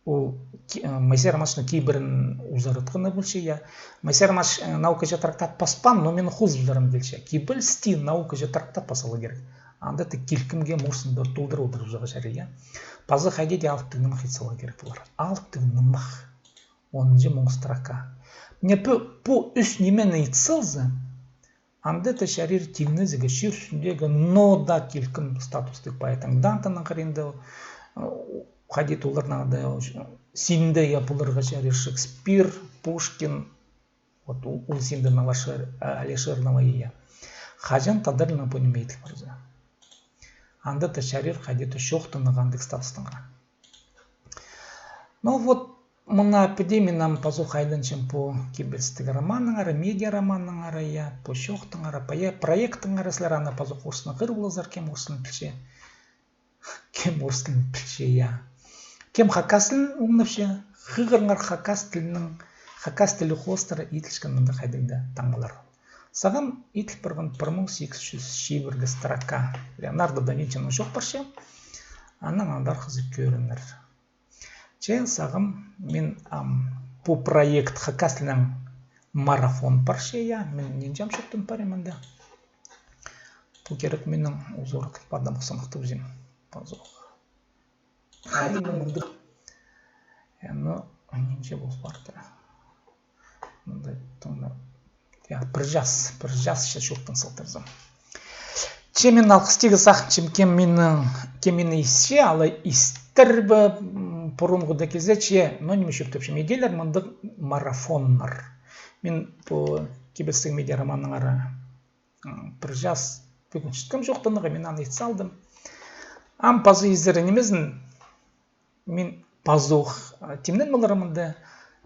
Ол ки-, а, Моисей Романовичтің кибірін узаратханы полча, я. Моисей Романович, э, «Наука» чи трактат паспаан, но мин хозып узарғам килче. Кибелісті «Наука» чи трактат пазарға кирек. Анда тее килкім кем орыстап толдыра одырыбызарға чарир, я. Пазох хайди дее алыптығ нымах ит саларға кирек полар. Алыптығ нымах. Онынҷы муң строка. Мына пу, пу ӱс нимені ит салза, анда тее чарир тиңнезіг чир ӱстӱндегі, но даа килкім статустығ поэттің, Дантенің хыринда, э, хайди дее оларның анда, синде, я, поларға чарир Шекспир, Пушкин, вот ол, ол синде Наваши-, а, Алишер Наваи, я. Хаҷан тадар тілінең пу ниме иділ парза, анда тее чарир хайди дее чоохтанарға андағ статустаңар. Ну вот, мына піди мин ам пазох айланчам пу кибелістіг романнаңар, медиа романнаңар, я, пу чоохтаңар, пое-, проектіңер, сірер аны пазох орыс тілінең хығыр поларзар, кем орыс тілін пілче. Кем орыс тілін пілче, я. Кем хакас тілін оңнапча, хығырыңар хакас тілінең, хакас тілі хоостыра иділчеткен мындағ хайдағ-да таңмалар. Сағам иділ парған пір муң сигіс чӱс чибіргі строка. Леонардо да Винчині чоох парча, аның андархазы кӧрінер. Че сағам мин, ам, пу проект хакас тілінең марафон парча, я, мин нинҷе ам чоохтан парим анда. Пу кирек минің узорых, падам хысымахты узим. Пазох. Хайди мындағ. Э, ну, нинҷе пол парды. Мында, тыңда. Я, пір час, пір час ча чоохтан салтырзам. Че мин алғыс тирге сағынчам, кем мині, кем мині исче, алай истер бе, м, пурунғы даа кізі, че, ну, ниме чӧптепчем, идерлер мындағ марафоннар. Мин пу кибелістіг медиа романнаңар, м, пір час пӱӱн читкем чоохтанарға, мин аны ит салдым. Ам пазох изере нимезін, мин пазох, а, тимнен поларым мында.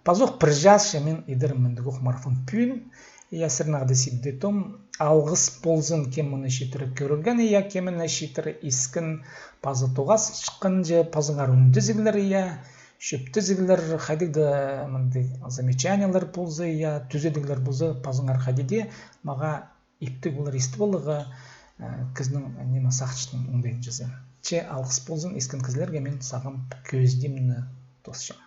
Пазох пір час ча мин идерім мындағох марафон пӱӱн. Я, сірернең дее сибдей том. Алғыс ползын, кем мыны читіре кӧрген, я, кем мыны читіре искен, паза тоғас чыххан че, пазыңар ӱндезіглер, я, чӧптезіглер, хайдағ-да мындағ замечаниелер полза, я, тӱзедіглер полза, пазыңар хайди дее, мағаа иптіг полар истіп аларға, э, кізінің ниме сағынчатхан оңдайын чізе. Че алғыс ползын, искен кізілерге мин сағам кӧзідімні тоосчам.